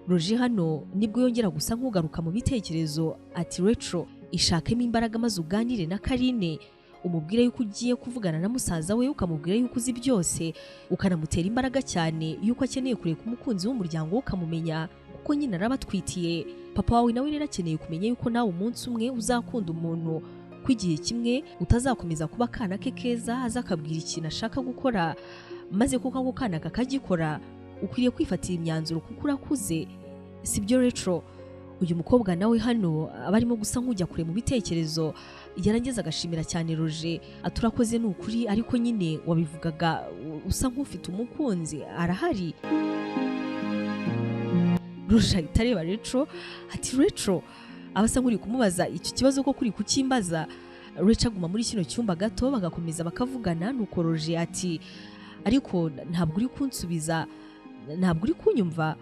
Roger hano nibwo yongera gusa nk'ugaruka mu bitekerezo, ati: "Rachel, ishakemo imbaraga maze uganire na Karine, umubwire yuko ugiye kuvugana na musaza we, ukamubwira yuko uzi byose, ukanamutera imbaraga cyane yuko akeneye kureka umukunzi w'umuryango we ukamumenya, kuko nyine arabatwitiye. Papa wawe nawe rero akeneye kumenya yuko nawe umunsi umwe uzakunda umuntu, ko igihe kimwe utazakomeza kuba akana ke keza aza akabwira ikintu ashaka gukora maze kuko ako kana kakagikora. Ukwiriye kwifatira imyanzuro kuko urakuze, sibyo Rachel?" Uyu mukobwa nawe hano aba arimo gusa nk'ujya kure mu bitekerezo, yarangiza agashimira cyane Roger, ati: "Urakoze ni ukuri, ariko nyine wabivugaga usa nk'ufite umukunzi, arahari?" Roger ahita areba Rachel ati: "Rachel?" Aba asa nk'uri kumubaza icyo kibazo ko kuri kukimbaza. Rachel aguma muri kino cyumba gato, bagakomeza bakavugana, nuko Roger ati: "Ariko ntabwo uri kunsubiza, ntabwo uri kunyumva?"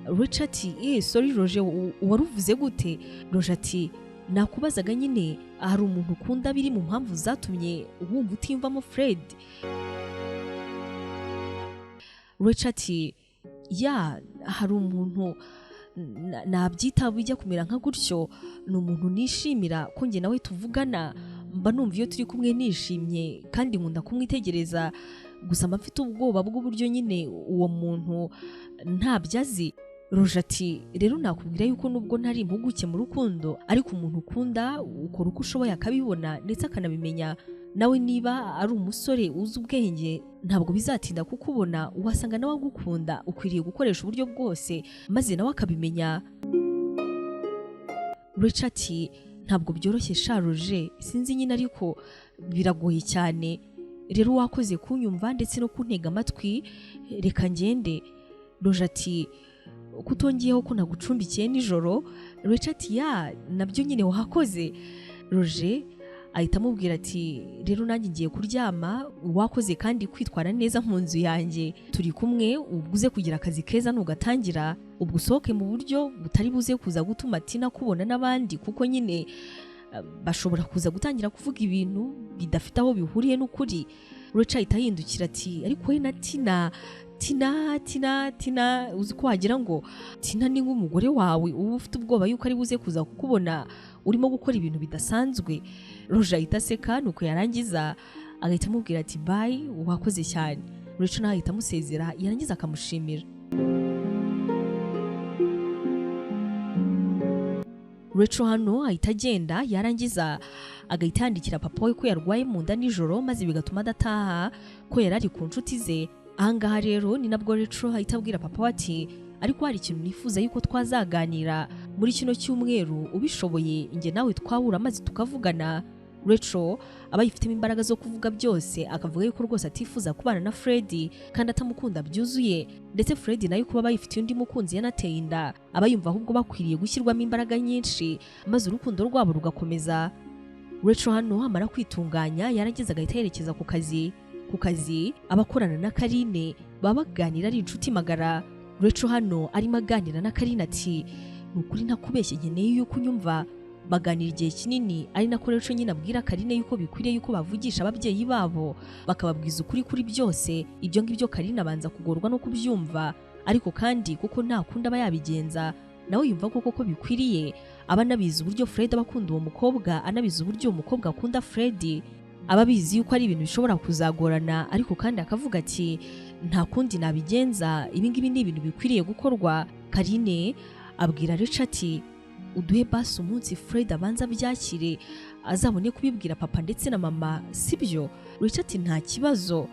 Rachel ati: "Eh, sorry Roger, wari uvuze gute?" Roger ati: "Nakubazaga nyine, hari umuntu ukunda biri mu mpamvu zatumye wumva utiyumvamo Fred?" Rachel ati: "Yeah, hari umuntu nabyita bijya kumera nka gutyo, ni umuntu nishimira ko njye nawe tuvugana, mba numva iyo turi kumwe nishimye, kandi nkunda kumwitegereza. Gusa mba mfite ubwoba bw'uburyo nyine uwo muntu ntabyo azi." Roger ati: "Rero nakubwira yuko nubwo ntari impuguke mu rukundo, ariko umuntu ukunda ukora uko ushoboye akabibona ndetse akanabimenya. Nawe niba ari umusore uzi ubwenge, ntabwo bizatinda kukubona, wasanga nawe agukunda. Ukwiriye gukoresha uburyo bwose maze nawe akabimenya." Rachel ati: "Ntabwo byoroshye sha Roger, sinzi nyine, ariko biragoye cyane. Rero wakoze kunyumva ndetse no kuntega amatwi, reka ngende." Roger ati: "Kutongeyeho ko nagucumbikiye nijoro?" Rachel ati: "Yeah, nabyo nyine wakoze." Roger ahita amubwira ati: "Rero nanjye ngiye kuryama, wakoze kandi kwitwara neza mu nzu yanjye turi kumwe. Ubwo uze kugira akazi keza nugatangira, ubwo usohoke mu buryo butari buze kuza gutuma Tina kubona n'abandi, kuko nyine bashobora kuza gutangira kuvuga ibintu bidafite aho bihuriye n'ukuri." Rachel ahita ahindukira ati: "Ariko we na Tina, Tina, Tina, Tina, uzi ko wagira ngo Tina ni nk'umugore wawe, uba ufite ubwoba yuko ari buze kuza kukubona urimo gukora ibintu bidasanzwe." Roger ahita aseka, nuko yarangiza agahita amubwira ati: "Bye, wakoze cyane." Rachel nawe ahita amusezera, yarangiza akamushimira. Rachel hano ahita agenda, yarangiza agahita yandikira papa we ko yarwaye mu nda nijoro maze bigatuma adataha, ko yari ari ku nshuti ze. Ahangaha rero ni nabwo Rachel ahita abwira papa we ati: "Ariko hari ikintu nifuza yuko twazaganira muri kino cyumweru, ubishoboye njye nawe twahura maze tukavugana." Rachel aba yifitemo imbaraga zo kuvuga byose, akavuga yuko rwose atifuza kubana na Fred kandi atamukunda byuzuye, ndetse Fred nawe kuba bayifitiye undi mukunzi yanateye inda, aba yumva ahubwo bakwiriye gushyirwamo imbaraga nyinshi maze urukundo rwabo rugakomeza. Rachel hano amara kwitunganya, yarangiza agahita yerekeza ku kazi. Ku kazi abakorana na Karine baba baganira ari inshuti magara. Rachel hano arimo aganira na Karine ati: "Ni ukuri ntakubeshye, nkeneye yuko unyumva." Baganira igihe kinini, ari nako Rachel nyine abwira Karine yuko bikwiriye yuko bavugisha ababyeyi babo bakababwiza ukuri kuri byose. Ibyo ngibyo Karine abanza kugorwa no kubyumva, ariko kandi kuko nta kundi aba yabigenza. Nawe yumva ko koko bikwiriye. Aba anabizi uburyo Fred aba akunda uwo mukobwa, anabizi uburyo uwo mukobwa akunda Fred. Aba abizi yuko ari ibintu bishobora kuzagorana, ariko kandi akavuga ati nta kundi nabigenza, ibi ngibi ni ibintu bikwiriye gukorwa. Karine abwira Rachel ati uduhe basi umunsi Fred abanza abyakire, azabone kubibwira papa ndetse na mama, sibyo? Rachel ati nta kibazo.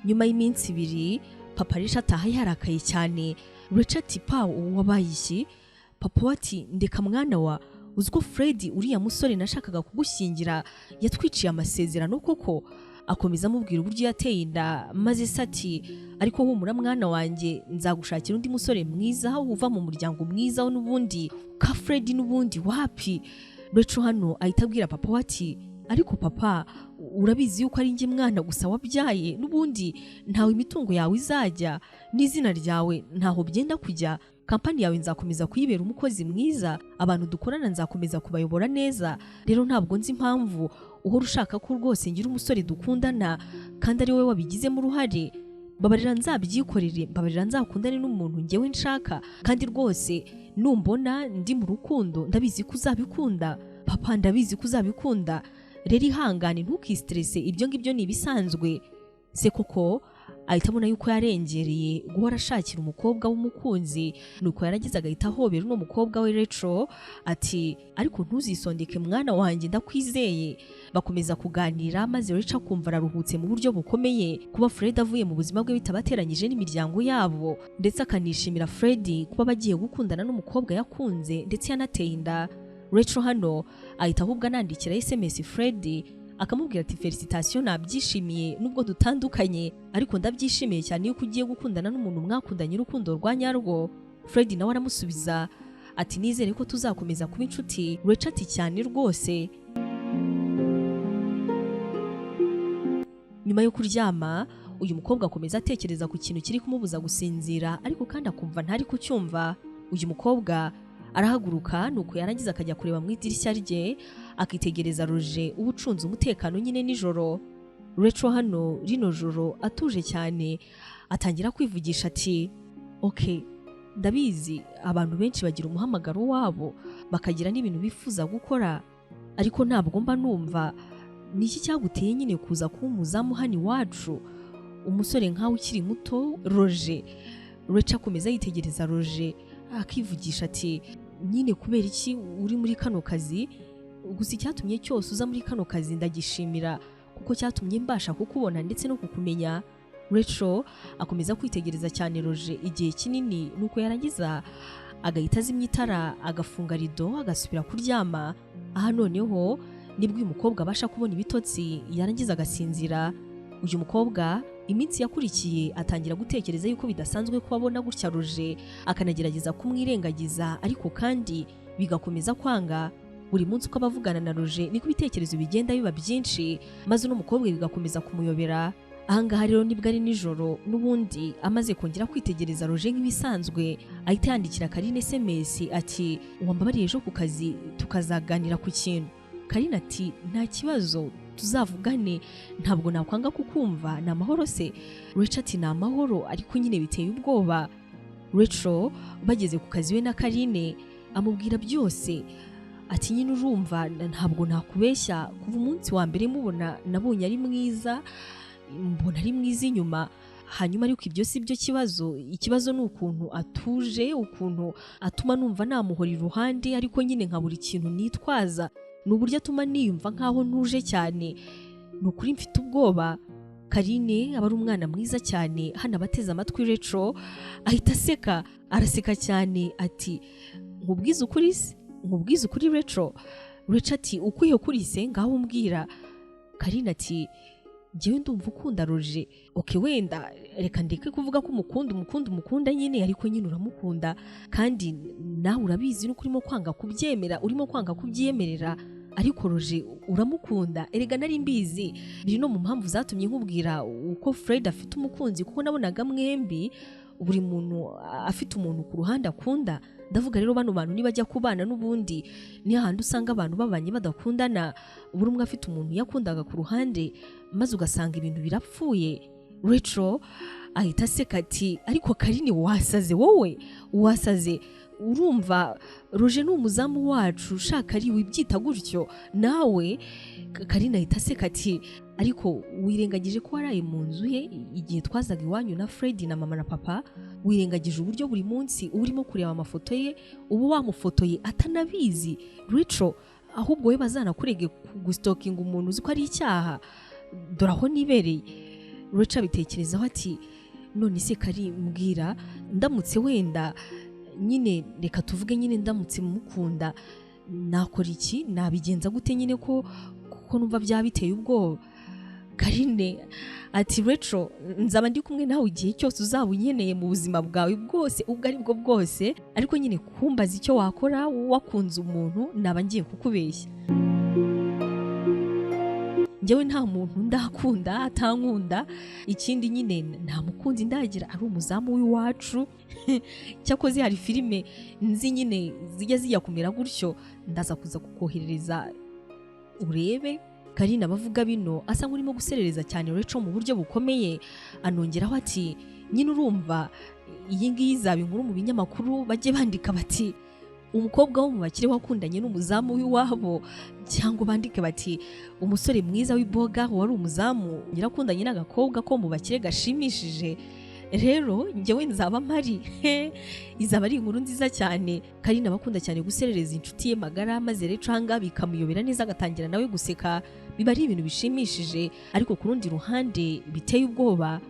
Nyuma y'iminsi 2 papa Rachel ataha yarakaye cyane. Rachel ati pa wabaye iki? Papa we ati ndeka mwana wa, uzi ko Fred uriya musore nashakaga kugushyingira yatwiciye amasezerano koko? Akomeza amubwira uburyo yateye inda, maze se ati ariko humura mwana wanjye, nzagushakira undi musore mwiza uva mu muryango mwiza n'ubundi ka Fred n'ubundi wapi. Rachel hano ahita abwira papa we ati ariko papa urabizi yuko ari njye mwana gusa wabyaye, n'ubundi ntawe imitungo yawe izajya n'izina ryawe ntaho byenda kujya, kampani yawe nzakomeza kuyibera umukozi mwiza, abantu dukorana nzakomeza kubayobora neza, rero ntabwo nzi impamvu uhora ushaka ko rwose ngira umusore dukundana kandi ari wowe wabigizemo uruhare. Mbabarira nzabyikorere, mbabarira nzakundane n'umuntu njyewe nshaka, kandi rwose numbona ndi mu rukundo ndabizi ko uzabikunda papa, ndabizi ko uzabikunda, rero ihangane ntukistresse, ibyo ngibyo ni ibisanzwe. Se koko ahita abona yuko yarengereye guhora ashakira umukobwa w'umukunzi, nuko yaragize agahita ahobera uno mukobwa we Rachel ati ariko ntuzisondeke mwana wanjye ndakwizeye. Bakomeza kuganira maze Rachel akumva araruhutse mu buryo bukomeye kuba Fred avuye mu buzima bwe bitabateranyije n'imiryango yabo, ndetse akanishimira Fred kuba bagiye gukundana n'umukobwa yakunze ndetse yanateye inda. Rachel hano ahita ahubwo anandikira SMS Fred akamubwira ati felicitation nabyishimiye nubwo dutandukanye, ariko ndabyishimiye cyane yuko ugiye gukundana n'umuntu mwakundanye urukundo rwa nyarwo. Fred nawe aramusubiza ati nizere ko tuzakomeza kuba inshuti. Rachel ati cyane rwose. Nyuma yo kuryama uyu mukobwa akomeza atekereza ku kintu kiri kumubuza gusinzira, ariko kandi akumva ntari kucyumva. Uyu mukobwa arahaguruka nuko yarangiza akajya kureba mu idirishya rye akitegereza Roger uba ucunze umutekano nyine nijoro. Rachel hano rino joro atuje cyane atangira kwivugisha ati okay, ndabizi abantu benshi bagira umuhamagaro wabo bakagira n'ibintu bifuza gukora, ariko ntabwo mba numva niki cyaguteye nyine kuza kuba umuzamu hano iwacu, umusore nkawe ukiri muto Roger. Rachel akomeza yitegereza Roger akivugisha ati nyine kubera iki uri muri kano kazi? Gusa icyatumye cyose uza muri kano kazi ndagishimira kuko cyatumye mbasha kukubona ndetse no kukumenya. Rachel akomeza kwitegereza cyane Roger igihe kinini, nuko yarangiza agahita azimya itara agafunga rido agasubira kuryama. Aha noneho nibwo uyu mukobwa abasha kubona ibitotsi yarangiza agasinzira. Uyu mukobwa iminsi yakurikiye atangira gutekereza yuko bidasanzwe ko abona gutya Roger, akanagerageza kumwirengagiza ariko kandi bigakomeza kwanga. Buri munsi uko abavugana na Roger niko ibitekerezo bigenda biba byinshi, maze uno mukobwa bigakomeza kumuyobera. Ahangaha rero nibwo ari nijoro n'ubundi amaze kongera kwitegereza Roger nk'ibisanzwe, ahita yandikira Karine SMS ati wambabariye ejo ku kazi tukazaganira ku kintu. Karine ati nta kibazo tuzavugane, ntabwo nakwanga kukumva, ni amahoro se? Rachel ati ni amahoro ariko nyine biteye ubwoba. Rachel bageze ku kazi we na Karine amubwira byose ati nyine urumva ntabwo nakubeshya, kuva umunsi wa mbere mubona nabonye ari mwiza, mbona ari mwiza inyuma, hanyuma ariko ibyo si byo kibazo, ikibazo ni ukuntu atuje, ukuntu atuma numva namuhora iruhande, ariko nyine nka buri kintu nitwaza ni uburyo atuma niyumva nkaho ntuje cyane, ni ukuri mfite ubwoba. Karine aba ari umwana mwiza cyane, hano abateze amatwi Rachel ahita aseka, araseka cyane ati nkubwize ukuri se? Nkubwize ukuri Rachel? Rachel ati ukwiye kuri se ngaho umbwira. Karine ati njyewe ndumva ukunda Roger, okay wenda reka ndeke kuvuga ko umukunda umukunda umukunda nyine, ariko nyine uramukunda kandi nawe urabizi nuko urimo kwanga kubyemera, urimo kwanga kubyemerera, ariko Roger uramukunda. Erega nari mbizi, biri no mu mpamvu zatumye nkubwira uko Fred afite umukunzi, kuko nabonaga mwembi buri muntu afite umuntu ku ruhande akunda. Ndavuga rero bano bantu nibajya kubana n'ubundi ni hahandi usanga abantu babanye badakundana, buri umwe afite umuntu yakundaga ku ruhande, maze ugasanga ibintu birapfuye. Rachel ahita aseka ati ariko Karine wasaze, wowe wasaze, urumva Roger ni umuzamu wacu, ushaka ari wibyita gutyo nawe. Karine ahita aseka ati ariko wirengagije ko waraye mu nzu ye igihe twazaga iwanyu na Fred na mama na papa, wirengagije uburyo buri munsi uba urimo kureba amafoto ye, uba wamufotoye atanabizi. Rachel, ahubwo we bazanakurege gustalkinga umuntu uzi ko ari icyaha, dore aho nibereye. Rachel abitekerezaho ati none se Kari mbwira, ndamutse wenda nyine reka tuvuge nyine ndamutse mukunda nakora iki, nabigenza gute nyine ko kuko numva byaba biteye ubwoba. Karine ati Rachel, nzaba ndi kumwe nawe igihe cyose uzaba unkeneye mu buzima bwawe bwose ubwo ari bwo bwose, ariko nyine kumbaza icyo wakora wakunze umuntu naba ngiye kukubeshya. Njyewe nta muntu ndakunda atankunda, ikindi nyine nta mukunzi ndagira ari umuzamu w'iwacu. Cyakoze hari filime nzi nyine zijya zijya kumera gutyo, ndaza kuza kukoherereza urebe. Karine abavuga bino asa nk'urimo guserereza cyane Rachel mu buryo bukomeye, anongeraho ati nyine urumva iyi ngiyi izaba inkuru mu binyamakuru, bajye bandika bati umukobwa wo mu bakire wakundanye n'umuzamu w'iwabo, cyangwa bandike bati umusore mwiza w'iboga wari umuzamu nyirakundanye n'agakobwa ko mu bakire gashimishije. Rero njyewe nzaba mpari, izaba ari inkuru nziza cyane. Karine abakunda cyane guserereza inshuti ye magara, maze Rachel hanga bikamuyobera neza agatangira nawe guseka, biba ari ibintu bishimishije ariko ku rundi ruhande biteye ubwoba.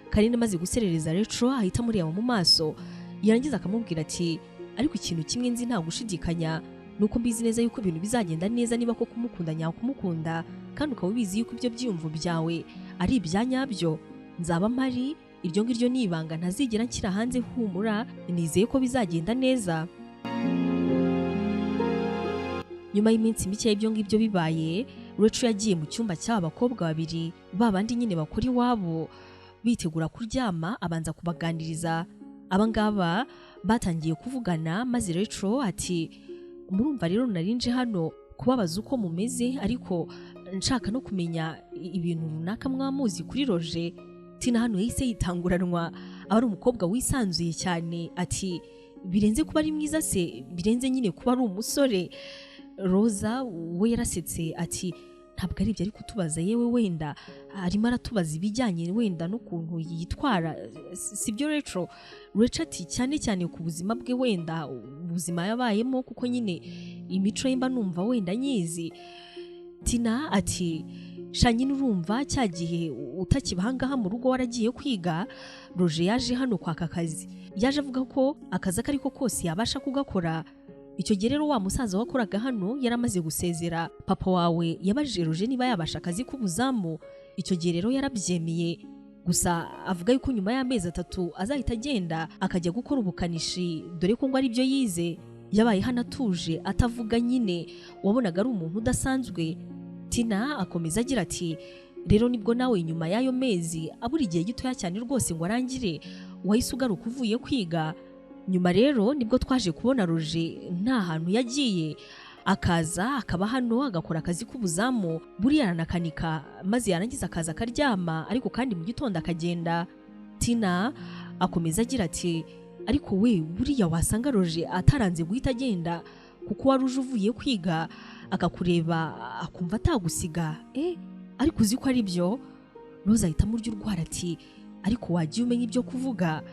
Karine amaze guserereza Rachel ahita amureba mu maso, yarangiza akamubwira ati ariko ikintu kimwe nzi nta gushidikanya nuko mbizi neza yuko ibintu bizagenda neza niba koko kumukunda nyakumukunda, kandi ukaba ubizi yuko ibyo byiyumvo byawe ari ibya nyabyo, nzaba mpari, iryo ngiryo ni ibanga ntazigera nshyira hanze, humura nizeye ko bizagenda neza. Nyuma y'iminsi mike y'ibyo ngibyo bibaye, Rachel yagiye mu cyumba cy'aba bakobwa babiri babandi nyine bakora iwabo bitegura kuryama, abanza kubaganiriza. Aba ngaba batangiye kuvugana, maze Rachel ati murumva rero narinje hano kubabaza uko mumeze, ariko nshaka no kumenya ibintu runaka mwamuzi kuri Roger. Tina hano yahise yitanguranwa, aba ari umukobwa wisanzuye cyane, ati birenze kuba ari mwiza se, birenze nyine kuba ari umusore. Roza we yarasetse ati ntabwo ari ibyo ari kutubaza, yewe wenda arimo aratubaza ibijyanye wenda n'ukuntu yitwara, sibyo Rachel? Rachel ati cyane cyane ku buzima bwe, wenda ubuzima yabayemo, kuko nyine imico ye mba numva wenda nyizi. Tina ati sha nyine urumva cya gihe utakiba ahangaha mu rugo waragiye kwiga, Roger yaje hano kwaka akazi, yaje avuga ko akazi ako ariko kose yabasha kugakora. Icyo gihe rero wa musaza wakoraga hano yaramaze gusezera, papa wawe yabajije Roger niba yabasha akazi k'ubuzamu, icyo gihe rero yarabyemeye, gusa avuga yuko nyuma y'amezi 3 azahita agenda akajya gukora ubukanishi, dore ko ngo ari byo yize. Yabaye hano atuje atavuga nyine, wabonaga ari umuntu udasanzwe. Tina akomeza agira ati rero nibwo nawe nyuma y'ayo mezi abura igihe gitoya cyane rwose ngo arangire, wahise ugaruka uvuye kwiga. Nyuma rero nibwo twaje kubona Roger nta hantu yagiye, akaza akaba hano agakora akazi k'ubuzamu, buriya aranakanika, maze yarangiza akaza akaryama, ariko kandi mu gitondo akagenda. Tina akomeza agira ati ariko we buriya wasanga Roger ataranze guhita agenda, kuko wari uje uvuye kwiga akakureba akumva atagusiga, ariko uzi ko ari byo. Roza ahita amurya urwara ati ariko wagiye umenya ibyo kuvuga.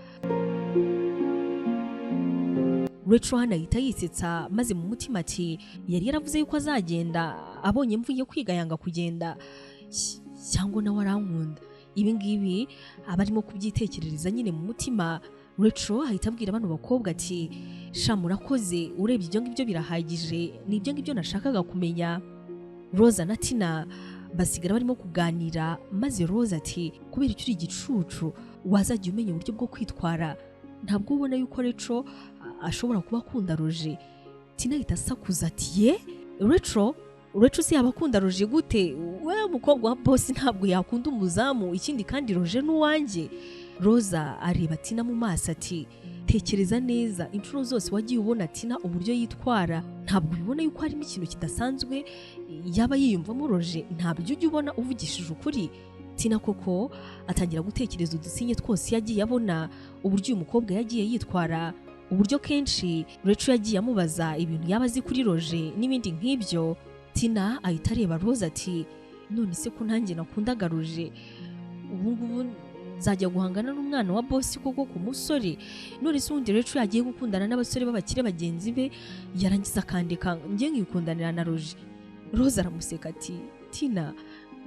Rachel hano ahita yisetsa, maze mu mutima ati yari yaravuze yuko azagenda abonye mvuye kwiga yanga kugenda, cyangwa nawe arankunda. Ibi ngibi aba arimo kubyitekerereza nyine mu mutima. Rachel ahita abwira bano bakobwa ati sha murakoze, urebye ibyo ngibyo birahagije, ni ibyo ngibyo nashakaga kumenya. Roza na Tina basigara barimo kuganira, maze Roza ati kubera icyo uri igicucu wazajya umenya uburyo bwo kwitwara, ntabwo ubona yuko Rachel ashobora kuba akunda Roger. Tina ahita asakuza ati ye Rachel, Rachel se yaba akunda Roger gute? We mukobwa wa boss ntabwo yakunda umuzamu, ikindi kandi Roger n'uwanjye. Roza areba Tina mu maso ati tekereza neza, inshuro zose wagiye ubona Tina uburyo yitwara, ntabwo ubibona yuko harimo ikintu kidasanzwe yaba yiyumvamo Roger? Ntabyo ujya ubona uvugishije ukuri? Tina koko atangira gutekereza udusinye twose yagiye abona, uburyo uyu mukobwa yagiye yitwara, uburyo kenshi Rachel yagiye amubaza ibintu yaba azi kuri Roger n'ibindi nk'ibyo. Tina ahita areba Rose ati none se ko nanjye nakundaga Roger, ubu ngubu nzajya guhangana n'umwana wa bosi koko ku musore? None se ubundi Rachel yagiye gukundana n'abasore b'abakire bagenzi be, yarangiza akandeka njye nkikundanira na Roger? Rose aramuseka ati Tina,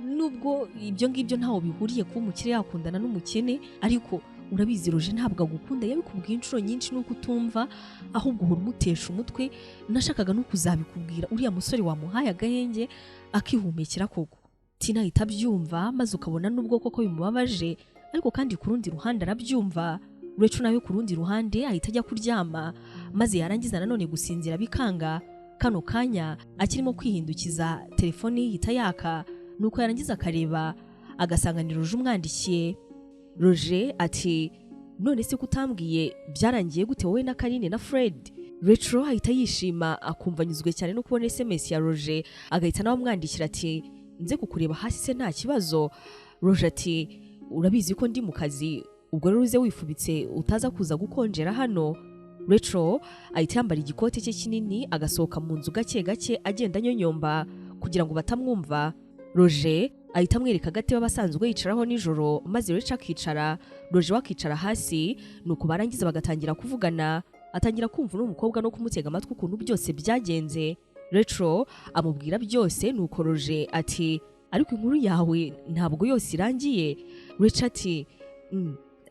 nubwo ibyo ngibyo ntaho bihuriye kuba umukire yakundana n'umukene, ariko urabizi Roger ntabwo agukunda, yabikubwiye inshuro nyinshi nuko utumva, ahubwo uhora umutesha umutwe. Nashakaga no kuzabikubwira, uriya musore wamuhaye agahenge akihumekera koko. Tina ahita abyumva, maze ukabona nubwo koko bimubabaje, ariko kandi ku rundi ruhande arabyumva. Rachel nawe ku rundi ruhande ahita ajya kuryama, maze yarangiza nanone gusinzira bikanga. Kano kanya akirimo kwihindukiza telefoni ihita yaka, nuko yarangiza akareba agasanga ni Roger umwandikiye. Roger ati none se kutambwiye byarangiye gute wowe na Karine na Fred? Rachel ahita yishima, akumva anyuzwe cyane no kubona SMS ya Roger, agahita nawe amwandikira ati nze kukureba hasi se nta kibazo? Roger ati urabizi ko ndi mu kazi, ubwo rero uze wifubitse utaza kuza gukonjera hano. Rachel ahita yambara igikote cye kinini, agasohoka mu nzu gake gake agenda anyonyomba kugira ngo batamwumva. Roger ahita amwereka agatebe abasanzwe yicaraho nijoro, maze Rachel akicara, Roger we akicara hasi, nuko barangiza bagatangira kuvugana. Atangira kumva uno mukobwa no kumutega amatwi ukuntu byose byagenze. Rachel amubwira byose, nuko Roger ati ariko inkuru yawe ntabwo yose irangiye. Rachel ati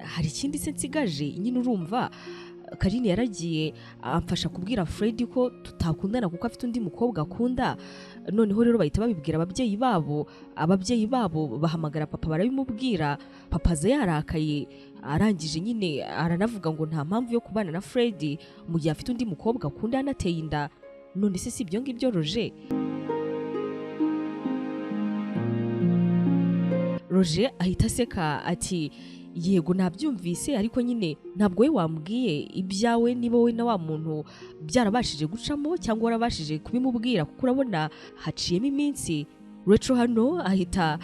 hari ikindi se nsigaje nyine, urumva Karine yaragiye amfasha kubwira Fred ko tutakundana kuko afite undi mukobwa akunda. Noneho rero bahita babibwira ababyeyi babo, ababyeyi babo bahamagara papa barabimubwira, papa aza yarakaye, arangije nyine aranavuga ngo nta mpamvu yo kubana na Fred mu gihe afite undi mukobwa akunda yanateye inda. None se si ibyo ngibyo Roger? Roger ahita aseka ati yego nabyumvise, ariko nyine ntabwo we wambwiye ibyawe niba wowe na wa muntu byarabashije gucamo cyangwa warabashije kubimubwira, kuko urabona haciyemo iminsi. Rachel hano ahita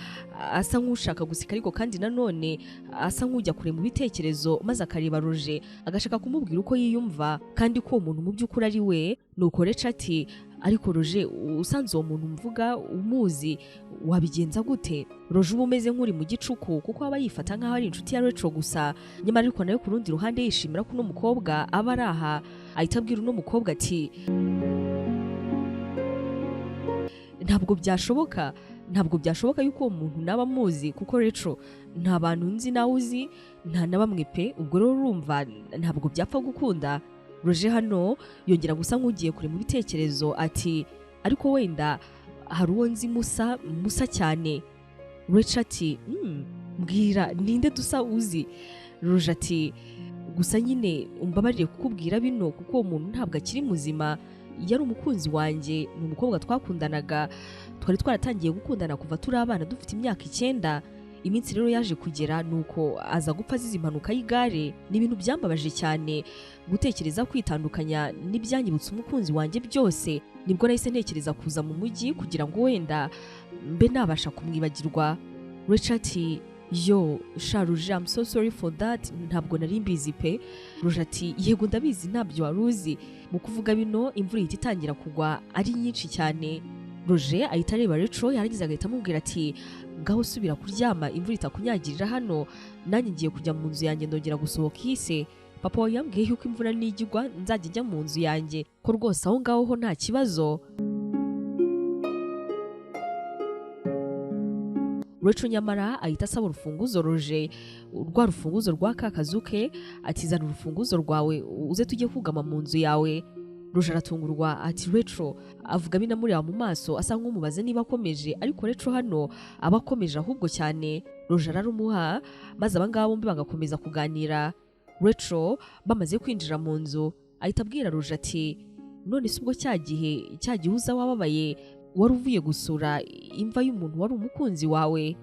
asa nk'ushaka guseka, ariko kandi nanone asa nk'ujya kure mu bitekerezo, maze akareba Roger agashaka kumubwira uko yiyumva kandi ko uwo muntu mu by'ukuri ari we. Nuko Rachel ati ariko Roger, usanze uwo muntu mvuga umuzi wabigenza gute? Roger uba umeze nk'uri mu gicuku, kuko aba yifata nk'aho ari inshuti ya Rachel gusa, nyamara ariko nawe ku rundi ruhande yishimira ko uno mukobwa aba ari aha. Ahita abwira uno mukobwa ati ntabwo byashoboka, ntabwo byashoboka yuko uwo muntu naba muzi, kuko Rachel nta bantu nzi nawe uzi, nta na bamwe pe, ubwo rero urumva ntabwo byapfa gukunda. Roger hano yongera gusa nk'ugiye kure mu bitekerezo ati ariko wenda hari uwo nzi musa musa cyane. Rachel ati mbwira ninde dusa uzi? Roger ati gusa nyine umbabarire kukubwira bino, kuko uwo muntu ntabwo akiri muzima, yari umukunzi wanjye, ni umukobwa twakundanaga, twari twaratangiye gukundana kuva turi abana dufite imyaka 9. Iminsi rero yaje kugera nuko aza gupfa azize impanuka y'igare. Ni ibintu byambabaje cyane gutekereza kwitandukanya n'ibyanyibutsa umukunzi wanjye byose. Nibwo nahise ntekereza kuza mu mujyi kugira ngo wenda mbe nabasha kumwibagirwa. Rachel ati yo sha Roger, I'm so sorry for that, ntabwo nari mbizi pe. Roger ati yego ndabizi ntabyo wari uzi. Mu kuvuga bino imvura ihita itangira kugwa ari nyinshi cyane. Roger ahita areba Rachel, yarangiza agahita amubwira ati ngaho subira kuryama imvura itakunyagirira hano, nanjye ngiye kujya mu nzu yanjye ndongera gusohoka ihise. Papa wawe yambwiye yuko imvura nigigwa nzajya njya mu nzu yanjye, ko rwose aho ngaho ho nta kibazo. Rachel nyamara ahita asaba urufunguzo Roger, rwa rufunguzo rwa ka kazu ke, ati zana urufunguzo rwawe uze tujye kugama mu nzu yawe. Roger aratungurwa ati Rachel, avuga binamureba mu maso asa nk'umubaze niba akomeje, ariko Rachel hano aba akomeje ahubwo cyane. Roger ararumuha, maze abangaba bombi bagakomeza kuganira. Rachel bamaze kwinjira mu nzu ahita abwira Roger ati none se ubwo cya gihe uza wababaye wari uvuye gusura imva y'umuntu wari umukunzi wawe?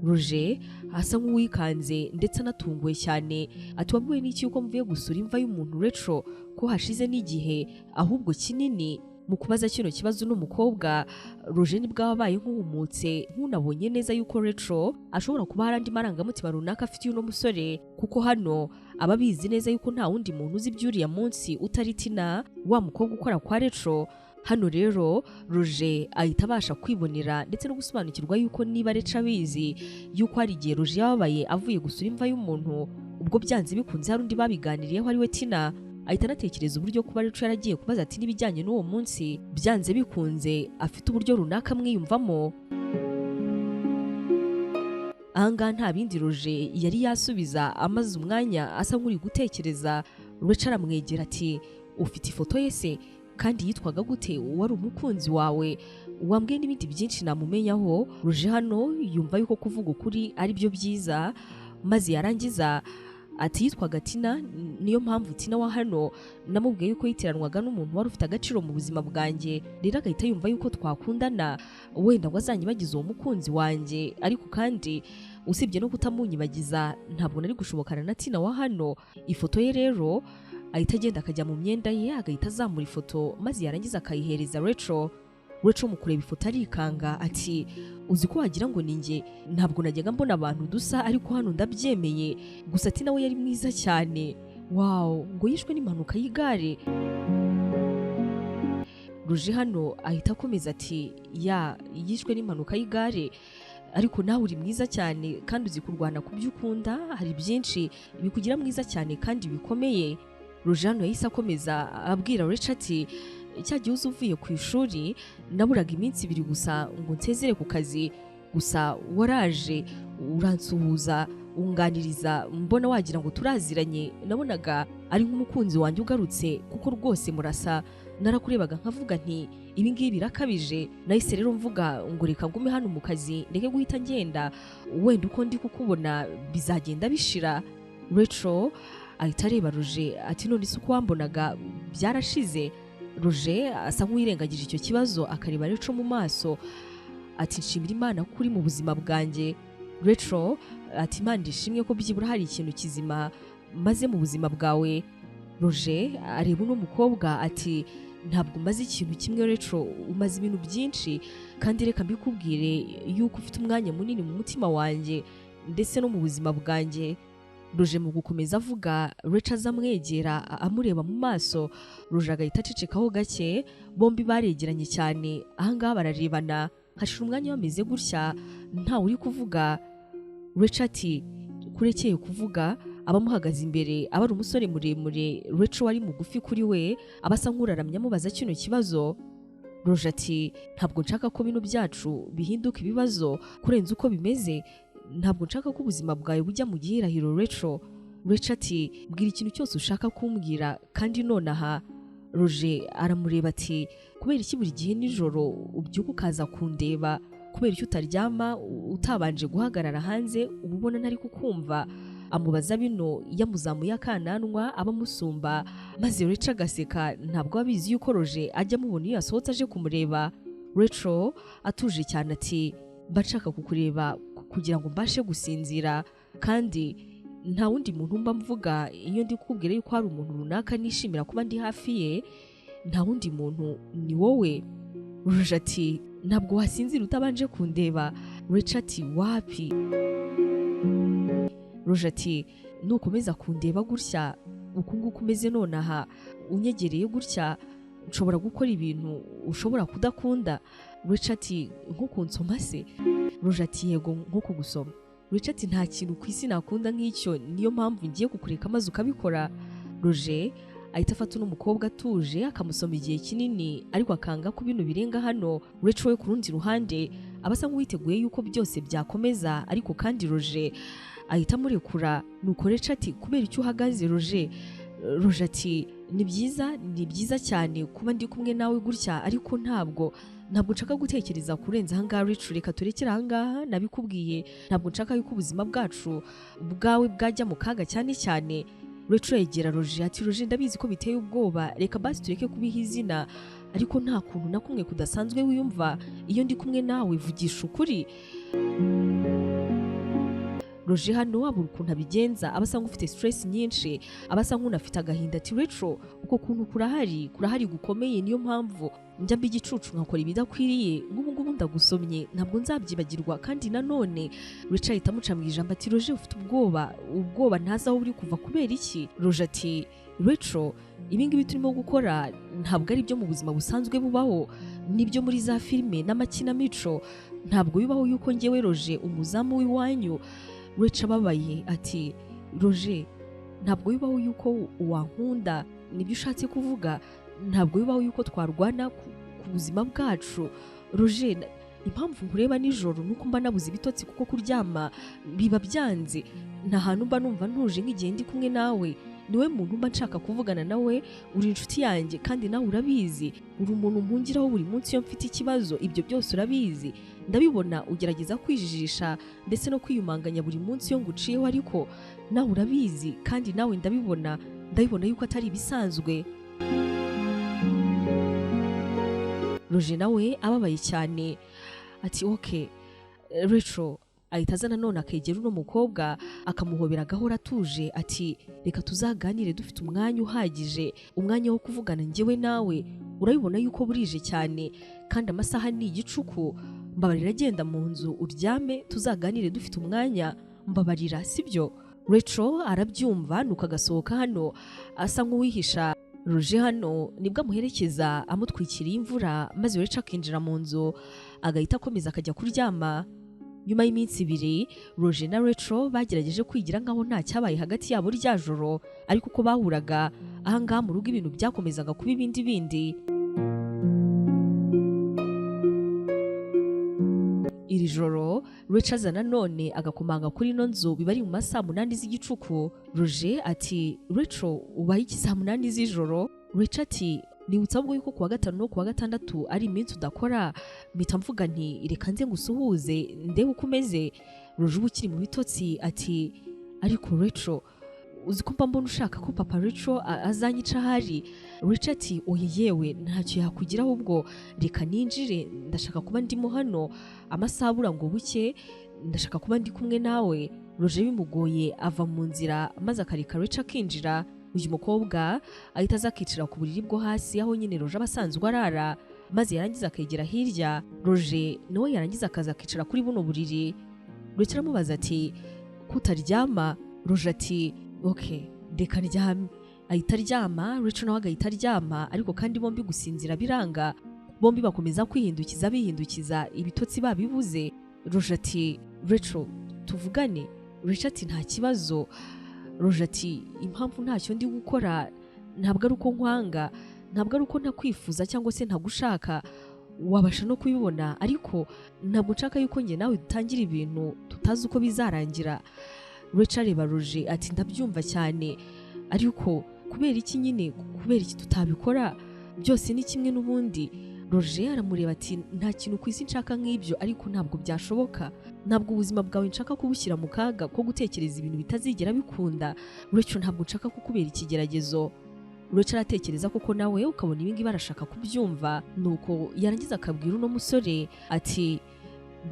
Roger asa nk'uwikanze ndetse anatunguwe cyane ati wabwiwe n'iki yuko mvuye gusura imva y'umuntu Rachel, ko hashize n'igihe ahubwo kinini? Mu kubaza kino kibazo n'umukobwa, Roger nibwo abaye nk'uhumutse, nkunabonye neza yuko Rachel ashobora kuba hari andi marangamutima runaka afitiye uno musore, kuko hano aba abizi neza yuko nta wundi muntu uzi iby'uriya munsi utari Tina, wa mukobwa ukora kwa Rachel. Hano rero Roger ahita abasha kwibonera ndetse no gusobanukirwa yuko niba Rachel abizi yuko hari igihe Roger yababaye avuye gusura imva y'umuntu, ubwo byanze bikunze hari undi babiganiriyeho ari we Tina. Ahita anatekereza uburyo kuba Rachel yaragiye kubaza ati n'ibijyanye n'uwo munsi, byanze bikunze afite uburyo runaka amwiyumvamo. Ahangaha nta bindi Roger yari yasubiza, amaze umwanya asa nk'uri gutekereza. Rachel aramwegera ati ufite ifoto ye se? Kandi yitwaga gute? Wari umukunzi wawe? Wambwiye n'ibindi byinshi namumenyaho. Roger hano yumva yuko kuvuga ukuri ari byo byiza, maze yarangiza ati yitwaga Tina, niyo mpamvu Tina wa hano namubwiye yuko yitiranwaga n'umuntu wari ufite agaciro mu buzima bwanjye, rero agahita yumva yuko twakundana, wenda ngo azanyibagize uwo mukunzi wanjye. Ariko kandi usibye no kutamunyibagiza, ntabwo nari gushobokana na Tina wa hano. Ifoto ye rero ahita agenda akajya mu myenda ye, agahita azamura ifoto, maze yarangiza akayihereza Rachel. Rachel mu kureba ifoto arikanga ati uzi ko wagira ngo ni njye, ntabwo najyaga mbona abantu dusa, ariko hano ndabyemeye. Gusa ati nawe yari mwiza cyane, wow, ngo yishwe n'impanuka y'igare. Roger hano ahita akomeza ati ya yishwe n'impanuka y'igare, ariko nawe uri mwiza cyane kandi uzi kurwana ku byo ukunda, hari byinshi bikugira mwiza cyane kandi bikomeye. Roger hano yahise akomeza abwira Rachel ati cya gihe uza uvuye ku ishuri naburaga iminsi ibiri gusa ngo nsezere ku kazi, gusa waraje uransuhuza unganiriza, mbona wagira ngo turaziranye, nabonaga ari nk'umukunzi wanjye ugarutse, kuko rwose murasa, narakurebaga nkavuga nti ibi ngibi birakabije. Nahise rero mvuga ngo reka ngume hano mu kazi ndeke guhita ngenda, wenda uko ndi kukubona bizagenda bishira. Rachel ahita areba Roger ati none se uko wambonaga byarashize? Roger asa nk'uwirengagije icyo kibazo, akareba Rachel mu maso ati nshimira Imana ko uri mu buzima bwanjye. Rachel ati Imana ishimwe ko byibura hari ikintu kizima maze mu buzima bwawe. Roger areba uno mukobwa ati ntabwo umaze ikintu kimwe Rachel, umaze ibintu byinshi, kandi reka mbikubwire yuko ufite umwanya munini mu mutima wanjye ndetse no mu buzima bwanjye. Roger mu gukomeza avuga, Rachel aza amwegera amureba mu maso, Roger agahita acecekaho gake. Bombi baregeranye cyane, ahangaha bararebana, hashira umwanya bameze gutya ntawe uri kuvuga. Rachel ati kurekeye kuvuga. Abamuhagaze imbere aba ari umusore muremure, Rachel wari mugufi kuri we, aba asa nk'uraramye amubaza kino kibazo. Roger ati ntabwo nshaka ko bino byacu bihinduka ibibazo kurenza uko bimeze, ntabwo nshaka ko ubuzima bwawe bujya mu gihirahiro Rachel. Rachel ati mbwira ikintu cyose ushaka kumbwira kandi nonaha. Roger aramureba ati kubera iki buri gihe nijoro ubyuka ukaza kundeba? Kubera iki utaryama utabanje guhagarara hanze uba ubona ntari kukumva? Amubaza bino yamuzamuye akananwa aba amusumba, maze Rachel agaseka, ntabwo abizi yuko Roger ajya amubona iyo yasohotse aje kumureba. Rachel atuje cyane ati mba nshaka kukureba kugira ngo mbashe gusinzira, kandi nta wundi muntu mba mvuga iyo ndi kukubwira yuko hari umuntu runaka nishimira kuba ndi hafi ye, nta wundi muntu ni wowe. Roger ati ntabwo wasinzira utabanje kundeba. Rachel ati wapi. Roger ati nukomeza kundeba gutya uku nguku umeze nonaha, unyegereye gutya, nshobora gukora ibintu ushobora kudakunda. Rachel ati nko kunsoma se? Roger ati yego nko kugusoma. Rachel ati nta kintu ku isi nakunda nk'icyo, niyo mpamvu ngiye kukureka maze ukabikora. Roger ahita afata uno mukobwa atuje akamusoma igihe kinini, ariko akanga ko bino birenga hano. Rachel we ku rundi ruhande aba asa nk'uwiteguye yuko byose byakomeza, ariko kandi Roger ahita amurekura. Nuko Rachel ati kubera icyo uhagaze Roger? Roger ati ni byiza, ni byiza cyane kuba ndi kumwe nawe gutya, ariko ntabwo nshaka gutekereza kurenza ahangaha. Rachel reka turekere ahangaha, nabikubwiye ntabwo nshaka yuko ubuzima bwacu bwawe bwajya mu kaga cyane cyane. Rachel yegera Roger ati Roger ndabizi ko biteye ubwoba, reka basi tureke kubiha izina, ariko nta kuntu na kumwe kudasanzwe wiyumva iyo ndi kumwe nawe, vugisha ukuri. Roger hano abura ukuntu abigenza, aba asa nk'ufite stress nyinshi, aba asa nk'unafite agahinda, ati: "Rachel, uko kuntu kurahari, kurahari gukomeye. Niyo mpamvu njya mba igicucu nkakora ibidakwiriye. Nk'ubu ngubu ndagusomye, ntabwo nzabyibagirwa." Kandi nanone Rachel ahita amuca mu ijambo ati: "Roger, ufite ubwoba, ubwoba ntazi aho buri kuva. Kubera iki?" Roger ati: "Rachel, ibi ngibi turimo gukora ntabwo ari ibyo mu buzima busanzwe bubaho, nibyo muri za filime n'amakinamico. Ntabwo bibaho yuko ngewe Roger, umuzamu w'iwanyu." Rachel ababaye ati: "Roger, ntabwo bibaho yuko wankunda, nibyo ushatse kuvuga? Ntabwo bibaho yuko twarwana ku buzima bwacu. Roger, impamvu nkureba nijoro nuko mba nabuze ibitotsi, kuko kuryama biba byanze. Nta hantu mba numva ntuje nk'igihe ndi kumwe nawe. Niwe muntu mba nshaka kuvugana nawe. Uri inshuti yanjye kandi nawe urabizi. Uri umuntu mpungiraho buri munsi iyo mfite ikibazo. Ibyo byose urabizi, ndabibona. Ugerageza kwijijisha ndetse no kwiyumanganya buri munsi iyo nguciyeho, ariko nawe urabizi kandi nawe ndabibona, ndabibona yuko atari ibisanzwe." Roger nawe ababaye cyane ati: "Ok Rachel." Ahita aza nanone akegera uno mukobwa, akamuhobera agahora atuje, ati: "Reka tuzaganire dufite umwanya uhagije, umwanya wo kuvugana njyewe nawe. Urabibona yuko burije cyane kandi amasaha ni igicuku. Mbabarira, agenda mu nzu uryame, tuzaganire dufite umwanya. Mbabarira, sibyo?" Rachel arabyumva, nuko agasohoka hano asa nk'uwihisha. Roger hano nibwo amuherekeza amutwikiriye imvura, maze Rachel akinjira mu nzu, agahita akomeza akajya kuryama. Nyuma y'iminsi 2, Roger na Rachel bagerageje kwigira nkaho nta cyabaye hagati yabo rya joro, ariko uko bahuraga ahangaha mu rugo ibintu byakomezaga kuba ibindi bindi. Iri joro Rachel aza nanone agakomanga kuri ino nzu, biba ari mu masaha 8 z'igicuku. Roger ati: "Rachel, ubaye iki saa 8 z'ijoro?" Rachel ati: "Nibutsa ahubwo yuko kuwa gatanu no kuwa gatandatu ari iminsi udakora, mpita mvuga nti reka nze ngusuhuze ndebe uko umeze." Roger uba ukiri mu bitotsi ati: "Ariko Rachel, uzi ko mba mbona ushaka ko papa Rachel azanyica ahari?" Rachel ati: "Oye yewe, ntacyo yakugira, ahubwo reka ninjire, ndashaka kuba ndimo hano amasaha abura ngo buke, ndashaka kuba ndi kumwe nawe." Roger bimugoye ava mu nzira, maze akareka Rachel akinjira. Uyu mukobwa ahita aza akicara ku buriri bwo hasi aho nyine Roger aba asanzwe arara, maze yarangiza akegera hirya. Roger nawe yarangiza akaza akicara kuri buno buriri. Rachel aramubaza ati: "Kutaryama?" Roger ati: "Ok, reka ndyame." Ahita aryama, Rachel nawe agahita aryama, ariko kandi bombi gusinzira biranga, bombi bakomeza kwihindukiza bihindukiza, ibitotsi babibuze. Roger ati: "Rachel, tuvugane." Rachel ati: "Nta kibazo." Roger ati: "Impamvu ntacyo ndi gukora ntabwo ari uko nkwanga, ntabwo ari uko ntakwifuza cyangwa se ntagushaka, wabasha no kubibona, ariko ntabwo nshaka yuko njye nawe dutangira ibintu tutazi uko bizarangira." Rachel areba Roger ati: "Ndabyumva cyane, ariko kubera iki nyine, kubera iki tutabikora? Byose ni kimwe n'ubundi." Roger aramureba ati: "Nta kintu ku isi nshaka nk'ibyo, ariko ntabwo byashoboka. Ntabwo ubuzima bwawe nshaka kubushyira mu kaga ko gutekereza ibintu bitazigera bikunda. Rachel, ntabwo nshaka kukubera ikigeragezo." Rachel aratekereza koko nawe ukabona ibi ngibi arashaka kubyumva, nuko yarangiza akabwira uno musore ati: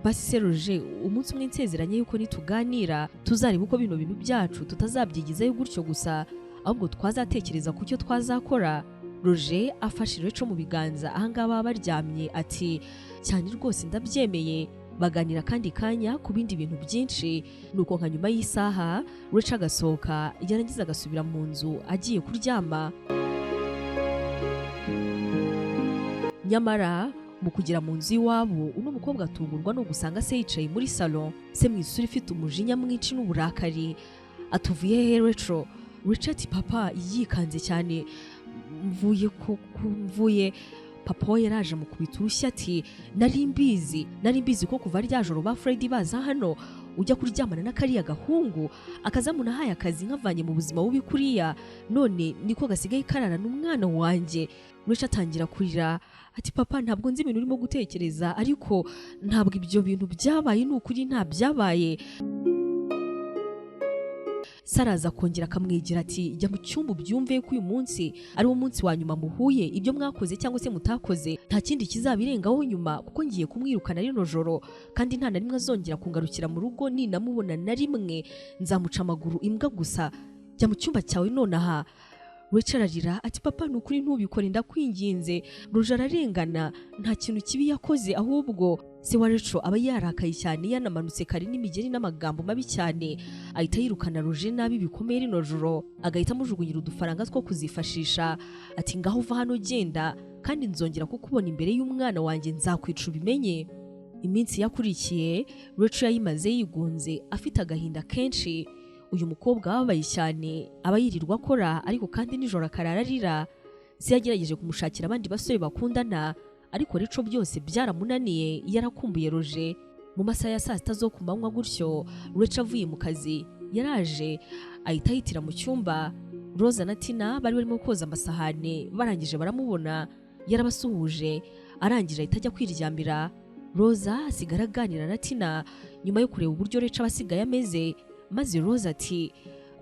"Basi se Roger, umunsi umwe nsezeranye yuko nituganira tuzareba uko bino bintu byacu tutazabyigizayo gutyo gusa, ahubwo twazatekereza ku cyo twazakora." Roger afashe Rachel mu biganza ahangaha baba baryamye ati: "Cyane rwose, ndabyemeye." Baganira kandi kanya ku bindi bintu byinshi, nuko nka nyuma y'isaha Rachel agasohoka, yarangiza agasubira mu nzu agiye kuryama. Nyamara mu kugera mu nzu y'iwabo, uno mukobwa atungurwa no gusanga se yicaye muri salon, se mu isura ifite umujinya mwinshi n'uburakari. Atuvuye he Rachel? Rachel ati: "Papa," yikanze cyane, "mvuye mvuye." Papa we yaraje amukubita urushyi ati: "Nari mbizi, nari mbizi ko kuva rya joro ba Freddy baza hano ujya kuryamana na kariya gahungu akazamunahaye akazi nkavanye mu buzima bubi kuriya, none niko gasigaye kararana umwana wanjye." Rachel atangira kurira ati: "Papa, ntabwo nzi ibintu urimo gutekereza, ariko ntabwo ibyo bintu byabaye, ni ukuri nta byabaye." Saraza akongera akamwegera ati jya mu cyumba ubyumve ko uyu munsi ari wo munsi wa nyuma muhuye, ibyo mwakoze cyangwa se mutakoze nta kindi kizabirengaho nyuma, kuko ngiye kumwirukana rino joro kandi nta na rimwe azongera kungarukira mu rugo, ninamubona na rimwe nzamuca amaguru imbwa gusa. Jya mu cyumba cyawe nonaha. Rachel ararira ati papa ni ukuri ntubikore ndakwinginze, Roger ararengana nta kintu kibi yakoze, ahubwo se wa Rachel aba yarakaye cyane yanamanutse kare n'imigeri n'amagambo mabi cyane, ahita yirukana Roger nabi bikomeye rino joro, agahita amujugunyira udufaranga two kuzifashisha ati ngaho uva hano genda, kandi nzongera kukubona imbere y'umwana wanjye nzakwica ubimenye. Iminsi yakurikiye Rachel yayimaze yigunze afite agahinda kenshi. Uyu mukobwa wababaye cyane aba yirirwa akora ariko kandi nijoro akarara arira. Se yagerageje kumushakira abandi basore bakundana ariko Rachel byose byaramunaniye, yarakumbuye Roger. Mu masaha ya saa sita zo ku manywa gutyo Rachel avuye mu kazi yaraje ahita yitira mu cyumba. Rosa na Tina bari barimo koza amasahane barangije baramubona, yarabasuhuje arangije ahita ajya kwiryamira. Rosa asigara aganira na Tina nyuma yo kureba uburyo Rachel abasigaye ameze, maze Rosa ati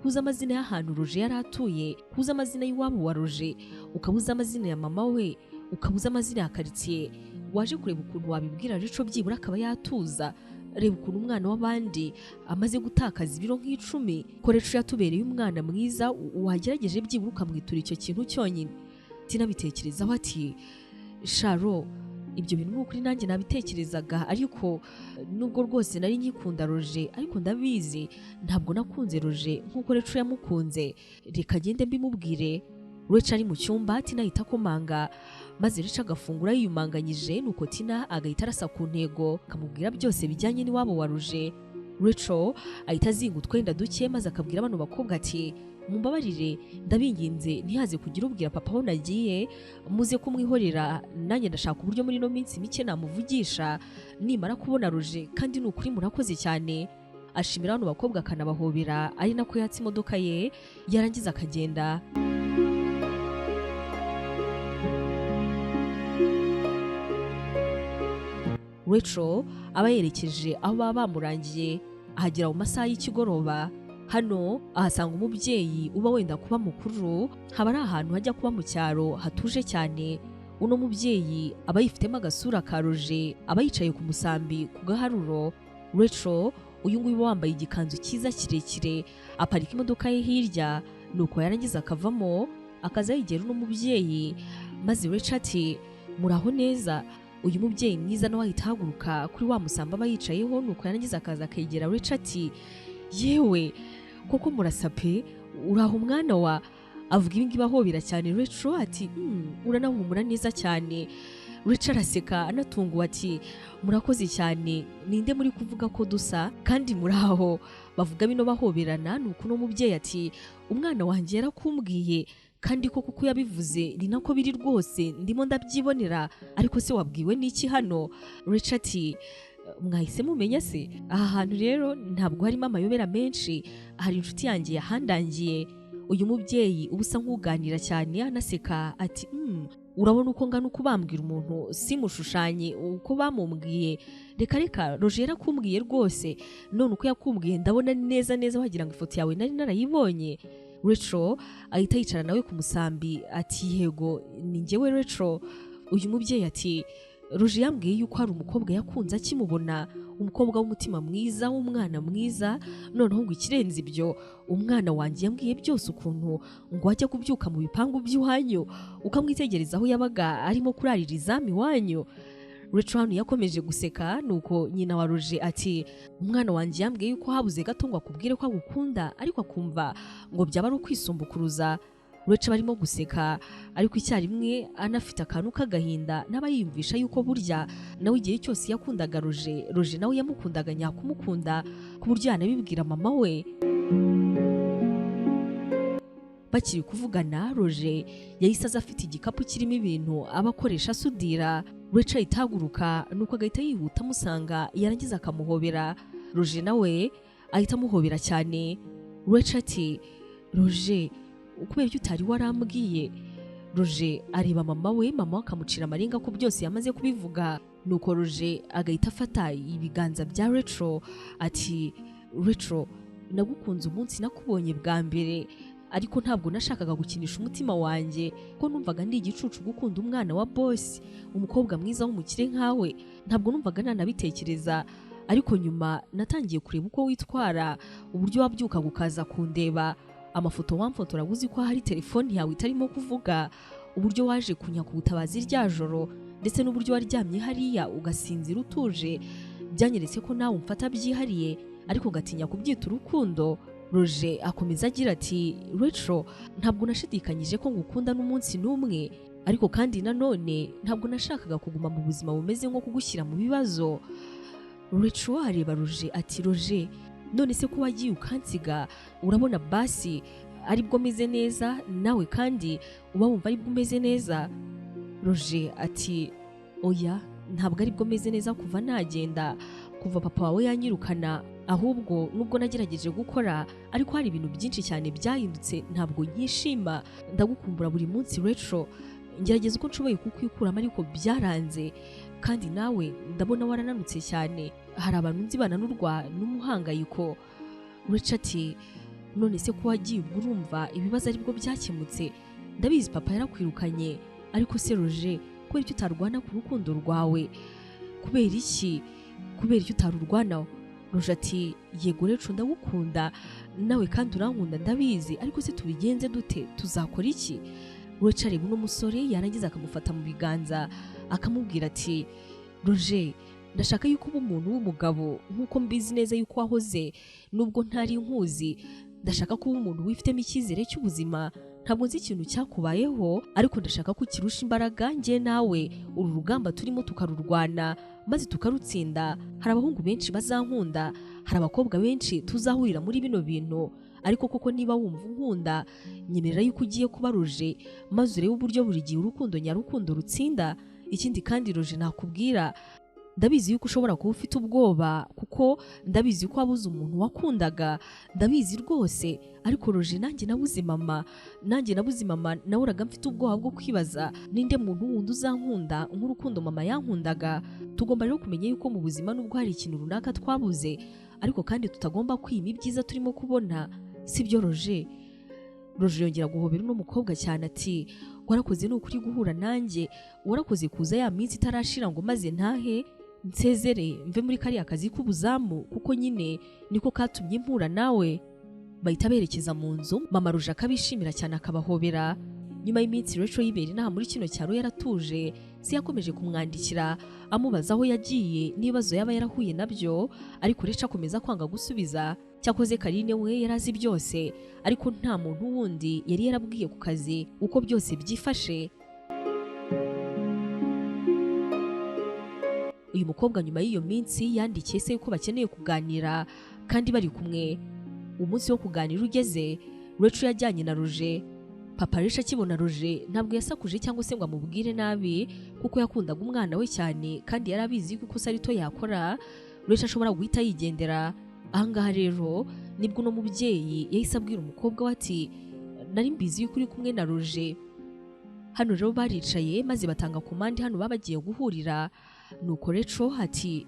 kuza amazina y'ahantu Roger yari atuye, kuza amazina y'iwabo wa Roger, ukabuza amazina ya mama we, ukabuza amazina ya quartier, waje kureba ukuntu wabibwira Rachel byibura akaba yatuza. Reba ukuntu umwana w'abandi amaze gutakaza ibiro nk'icumi, ko Rachel yatubereye umwana mwiza, wagerageje byibura ukamwitura icyo kintu cyonyine. Tina bitekerezaho ati Sharo, ibyo bintu n'ukuri nanjye nabitekerezaga, ariko nubwo rwose nari nkikunda Roger ariko ndabizi ntabwo nakunze Roger nkuko Rachel yamukunze, reka agende mbimubwire. Rachel ari mu cyumba Tina ahita akomanga, maze Rachel agafungura yiyumanganyije, nuko Tina agahita arasa ku ntego akamubwira byose bijyanye n'iwabo wa Roger. Rachel ahita azinga utwenda duke maze akabwira bano bakobwa ati mumbabarire ndabinginze ntihaze kugira ubwira papa aho nagiye, muze kumwihorera, nanjye ndashaka uburyo muri ino minsi mike namuvugisha nimara kubona Roger, kandi ni ukuri murakoze cyane. Ashimira bano bakobwa akanabahobera, ari nako yatsa imodoka ye yarangiza akagenda. Rachel aba yerekeje aho baba bamurangiye, ahagera mu masaha y'ikigoroba. Hano ahasanga umubyeyi uba wenda kuba mukuru, haba ari ahantu hajya kuba mu cyaro hatuje cyane. Uno mubyeyi aba yifitemo agasura ka Roger, aba yicaye ku musambi ku gaharuro. Rachel uyu nguyu uba wambaye igikanzu cyiza kirekire, aparika imodoka ye hirya, nuko yarangiza akavamo akaza yegera uno mubyeyi, maze Rachel ati muraho neza. Uyu mubyeyi mwiza nawe ahita ahaguruka kuri wa musambi aba yicayeho, nuko yarangiza akaza akegera Rachel ati yewe koko murasa pe, uraho mwana wa. Avuga ibi ngibi ahobera cyane Rachel ati uranahumura neza cyane. Rachel araseka anatunguwe ati murakoze cyane, ninde muri kuvuga ko dusa kandi muraho. Bavuga bino bahoberana, nuko uno mubyeyi ati umwana wanjye yarakumbwiye kandi ko kuko yabivuze ni nako biri rwose, ndimo ndabyibonera, ariko se wabwiwe n'iki hano? Rachel ati mwahise mumenya se? Aha hantu rero ntabwo harimo amayobera menshi, hari inshuti yanjye yahandangiye. Uyu mubyeyi uba usa nk'uganira cyane anaseka ati urabona uko ngana uko bambwira umuntu simushushanye uko bamumbwiye, reka reka Roger yarakumbwiye rwose, none uko yakumbwiye ndabona neza neza wagira ngo ifoto yawe nari narayibonye. Rachel ahita yicara nawe ku musambi ati yego ni njyewe Rachel. Uyu mubyeyi ati Roger yambwiye yuko hari umukobwa yakunze akimubona, umukobwa w'umutima mwiza, w'umwana mwiza, noneho ngo ikirenze ibyo umwana wanjye yambwiye byose ukuntu ngo ajya kubyuka mu bipangu by'iwanyu ukamwitegereza aho yabaga arimo kurarira izamu iwanyu. Rachel hano yakomeje guseka, nuko nyina wa Roger ati umwana wanjye yambwiye yuko habuze gato ngo akubwire ko agukunda, ariko akumva ngo byaba ari ukwisumbukuruza. Rachel barimo guseka ariko icyarimwe anafite akantu k'agahinda, n'aba yiyumvisha yuko burya nawe igihe cyose yakundaga Roger, Roger nawe yamukundaga nyakumukunda ku buryo yanabibwira mama we. Bakiri kuvugana Roger yahise aza afite igikapu kirimo ibintu aba akoresha asudira. Rachel ahita ahaguruka nuko agahita yihuta amusanga, yarangiza akamuhobera. Roger nawe ahita amuhobera cyane. Rachel ati Roger kubera ibyo utari warambwiye. Roger areba mama we, mama we akamucira amarenga ko byose yamaze kubivuga, nuko Roger agahita afata ibiganza bya Rachel ati Rachel Nagukunze umunsi nakubonye bwa mbere, ariko ntabwo nashakaga gukinisha umutima wanjye ko numvaga ndi igicucu gukunda umwana wa boss, umukobwa mwiza w'umukire nkawe. Ntabwo numvaga nanabitekereza, ariko nyuma natangiye kureba uko witwara, uburyo wabyuka gukaza kundeba, amafoto wamfotora uzi ko hari telefoni yawe itarimo kuvuga, uburyo waje kunyaka ubutabazi rya joro, ndetse n'uburyo waryamye hariya ugasinzira utuje, byanyeretse ko nawe umfata byihariye, ariko ngatinya kubyita urukundo. Roger akomeza agira ati Rachel, ntabwo nashidikanyije ko ngukunda n'umunsi n'umwe, ariko kandi nanone ntabwo nashakaga kuguma mu buzima bumeze nko kugushyira mu bibazo. Rachel areba Roger ati Roger, none se ko wagiye ukansiga, urabona basi aribwo meze neza, nawe kandi uba wumva aribwo umeze neza? Roger ati oya, ntabwo aribwo meze neza kuva nagenda, kuva papa wawe yanyirukana. Ahubwo nubwo nagerageje gukora, ariko hari ibintu byinshi cyane byahindutse, ntabwo nkishima, ndagukumbura buri munsi Rachel, ngerageza uko nshoboye kukwikuramo ariko byaranze, kandi nawe ndabona warananutse cyane, hari abantu nzi bananurwa n'umuhangayiko. Rachel ati none se ko wagiye ubwo urumva ibibazo aribwo byakemutse? Ndabizi papa yarakwirukanye, ariko se Roger, kubera icyo utarwana ku rukundo rwawe? Kubera iki? Kubera icyo utarurwanaho? Roger ati yego Rachel, ndagukunda nawe kandi urankunda ndabizi, ariko se tubigenze dute? Tuzakora iki? Rachel areba uno musore, yarangiza akamufata mu biganza akamubwira ati Roger, ndashaka yuko uba umuntu w'umugabo nk'uko mbizi neza yuko wahoze, nubwo ntari nkuzi. Ndashaka kuba umuntu wifitemo icyizere cy'ubuzima. Ntabwo nzi ikintu cyakubayeho, ariko ndashaka ko ukirusha imbaraga njye nawe uru rugamba turimo tukarurwana maze tukarutsinda. Hari abahungu benshi bazankunda, hari abakobwa benshi tuzahurira muri bino bintu, ariko koko niba wumva unkunda, nyemerera yuko ugiye kuba Roger, maze urebe uburyo buri gihe urukundo nyarukundo rutsinda. Ikindi kandi Roger nakubwira, ndabizi yuko ushobora kuba ufite ubwoba, kuko ndabizi ko wabuze umuntu wakundaga, ndabizi rwose, ariko Roger nanjye nabuze mama, nanjye nabuze mama, nahoraga mfite ubwoba bwo kwibaza ninde muntu wundi uzankunda nk'urukundo mama yankundaga. Tugomba rero kumenya yuko mu buzima nubwo hari ikintu runaka twabuze, ariko kandi tutagomba kwima ibyiza turimo kubona, sibyo Roger? Roger yongera guhobera uno mukobwa cyane ati warakoze ni ukuri guhura nanjye, warakoze kuza ya minsi itarashira ngo maze ntahe nsezere mve muri kariya kazi k'ubuzamu, kuko nyine niko katumye mpura nawe. Bahita berekeza mu nzu, mama Roger akabishimira cyane akabahobera. Nyuma y'iminsi Rachel yibera inaha muri kino cyaro yaratuje, se yakomeje kumwandikira amubaza aho yagiye n'ibibazo yaba yarahuye nabyo, ariko Rachel akomeza kwanga gusubiza. Cyakoze Karine we yarazi byose, ariko nta muntu wundi yari yarabwiye ku kazi uko byose byifashe. Uyu mukobwa nyuma y'iyo minsi yandikiye se yuko bakeneye kuganira kandi bari kumwe. Umunsi wo kuganira ugeze, Rachel yajyanye na Roger. Papa Rachel akibona Roger ntabwo yasakuje cyangwa se ngo amubwire nabi, kuko yakundaga umwana we cyane kandi yari abizi ko ikosa rito yakora Rachel ashobora guhita yigendera. Ahangaha rero nibwo uno mubyeyi yahise abwira umukobwa we ati nari mbizi yuko uri kumwe na Roger. Hano rero baricaye maze batanga komande hano babagiye guhurira. Nuko Rachel ati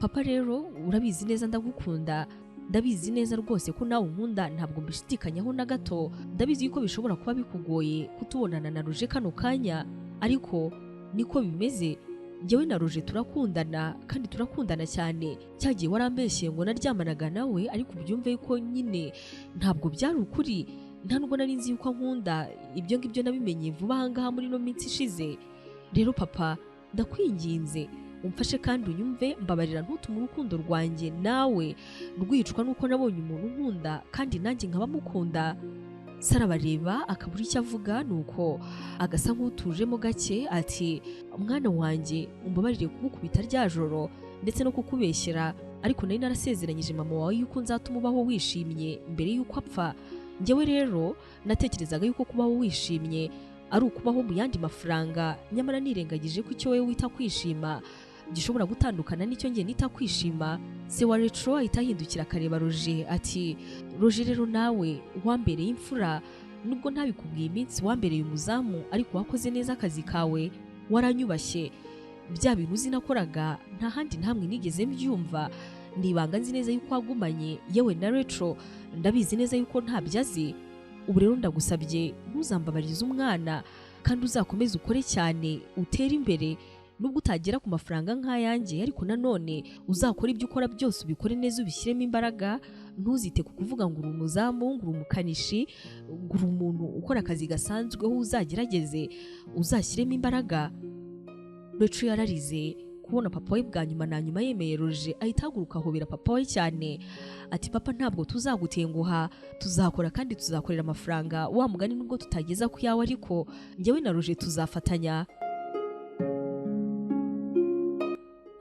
papa rero urabizi neza ndagukunda, ndabizi neza rwose ko nawe unkunda, ntabwo mbishidikanyaho na gato, ndabizi yuko bishobora kuba bikugoye kutubonana na Roger kano kanya, ariko niko bimeze, njyewe na Roger turakundana kandi turakundana cyane. Cyagiye warambeshye ngo naryamanaga nawe, ariko ubyumve yuko nyine ntabwo byari ukuri, nta nubwo nari nzi yuko ankunda, ibyo ngibyo nabimenye vuba ahangaha muri no minsi ishize. Rero papa ndakwinginze umfashe kandi unyumve, mbabarira ntutume urukundo rwanjye nawe rwicwa nuko nabonye umuntu unkunda kandi nanjye nkaba mukunda. Sarabareba akabura icyo avuga, nuko agasa nk'utujemo gake ati mwana wanjye umbabarire kugukubita rya joro ndetse no kukubeshyera, ariko nari narasezeranyije mama wawe yuko nzatuma ubaho wishimye mbere yuko apfa. Njyewe rero natekerezaga yuko kubaho wishimye ari ukubaho mu yandi mafaranga, nyamara nirengagije ko icyo wowe wita kwishima gishobora gutandukana n'icyo ngiye nita kwishima. Se wa Rachel ahita ahindukira akareba Roger ati Roger rero nawe wambereye imfura, nubwo ntabikubwiye iminsi wambereye umuzamu, ariko wakoze neza akazi kawe, waranyubashye, bya bintu uzi nakoraga nta handi ntamwe nigeze mbyumva, Ni ibanga nzi neza yuko wagumanye, yewe na Rachel ndabizi neza yuko ntabyo azi. Ubu rero ndagusabye ntuzambabarize umwana, kandi uzakomeze ukore cyane utere imbere, nubwo utagera ku mafaranga nk'ayanjye, ariko nanone uzakora ibyo ukora byose ubikore neza, ubishyiremo imbaraga, ntuzite ku kuvuga ngo uri umuzamu, ngo uri umukanishi, ngo uri umuntu ukora akazi gasanzweho, uzagerageze uzashyiremo imbaraga. Rachel yararize kubona papa we bwa nyuma na nyuma yemeye Roger, ahita ahaguruka ahobera papa we cyane ati papa ntabwo tuzagutenguha, tuzakora kandi tuzakorera amafaranga wa mugani, nubwo tutageza ku yawe ariko njyewe na Roger tuzafatanya.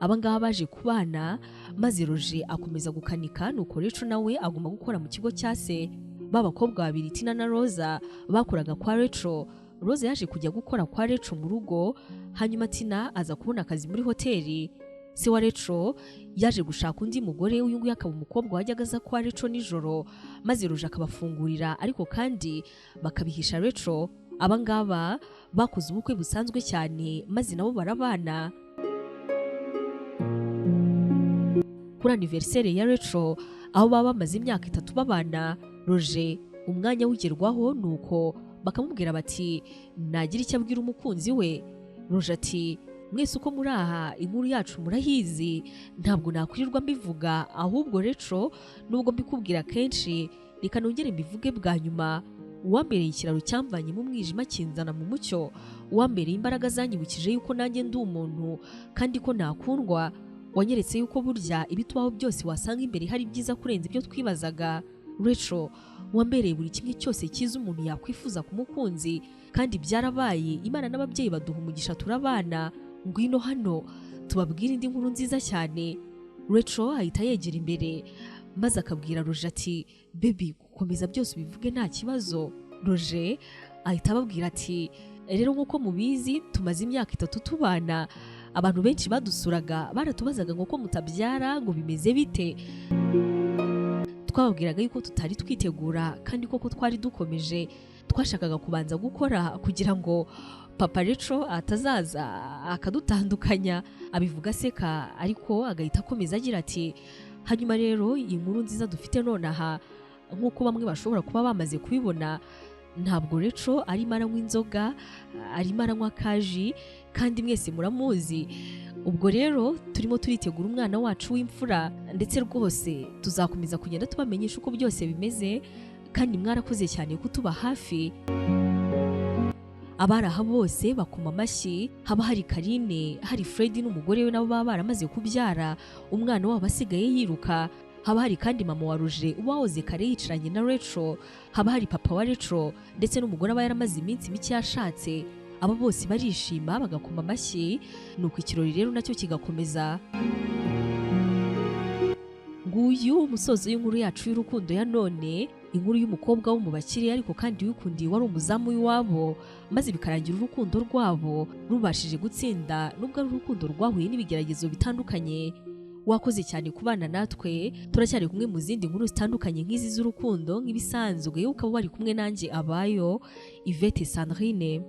Abangaba baje kubana, maze Roger akomeza gukanika, nuko Rachel nawe aguma gukora mu kigo cya se. Ba bakobwa babiri Tina na Rosa bakoraga kwa Rachel. Rosa yaje kujya gukora kwa Rachel mu rugo, hanyuma Tina aza kubona akazi muri hoteli. Se wa Rachel yaje gushaka undi mugore, uyu nguyu akaba umukobwa wajyaga aza kwa Rachel nijoro, maze Roger akabafungurira, ariko kandi bakabihisha Rachel. Abangaba bakoze ubukwe busanzwe cyane, maze nabo barabana. Kuri anniversaire ya Rachel, aho baba bamaze imyaka 3 babana, Roger umwanya ugerwaho nuko bakamubwira bati nagira icyo abwira umukunzi we. Roger ati mwese uko muri aha inkuru yacu murahizi, ntabwo nakwirirwa mbivuga, ahubwo Rachel nubwo mbikubwira kenshi reka nongere mbivuge bwa nyuma. Uwambereye ikiraro cyamvanye mu mwijima kinzana mu mucyo, uwambereye imbaraga zanyibukije yuko nanjye ndi umuntu kandi ko nakundwa, wanyeretse yuko burya ibitubaho byose wasanga imbere hari byiza kurenza ibyo twibazaga. Rachel wambereye buri kimwe cyose cyiza umuntu yakwifuza ku mukunzi, kandi byarabaye, Imana n'ababyeyi baduha umugisha turabana. Ngwino hano tubabwire indi nkuru nziza cyane. Rachel ahita yegera imbere maze akabwira Roger ati baby gukomeza byose ubivuge nta kibazo. Roger ahita ababwira ati rero nk'uko mubizi tumaze imyaka 3 tubana, abantu benshi badusuraga baratubazaga ngo ko mutabyara ngo bimeze bite. Twababwiraga yuko tutari twitegura kandi koko twari dukomeje, twashakaga kubanza gukora kugira ngo papa Rachel atazaza akadutandukanya. Abivuga aseka ariko agahita akomeza agira ati hanyuma rero iyi nkuru nziza dufite nonaha, nk'uko bamwe bashobora kuba bamaze kubibona, ntabwo Rachel arimo aranywa inzoga, arimo aranywa kaji, kandi mwese muramuzi. Ubwo rero turimo turitegura umwana wacu w'imfura, ndetse rwose tuzakomeza kugenda tubamenyesha uko byose bimeze, kandi mwarakoze cyane kutuba hafi. Abari aha bose bakoma amashyi, haba hari Karine, hari Fred n'umugore we nabo baba baramaze kubyara, umwana wabo asigaye yiruka. Haba hari kandi mama wa Roger uwahoze kare yicaranye na Rachel, haba hari papa wa Rachel ndetse n'umugore aba yaramaze iminsi mike yashatse. Aba bose barishima bagakoma amashyi, nuko ikirori rero nacyo kigakomeza. Nguyu umusozo w'inkuru yacu y'urukundo ya none, inkuru y'umukobwa wo mu bakire ariko kandi wikundiye wari umuzamu w'iwabo, maze bikarangira urukundo rwabo rubashije gutsinda nubwo ari urukundo rwahuye n'ibigeragezo bitandukanye. Wakoze cyane kubana natwe, turacyari kumwe mu zindi nkuru zitandukanye nk'izi z'urukundo nk'ibisanzwe, ukaba wari kumwe nanjye abayo Yvette Sandrine.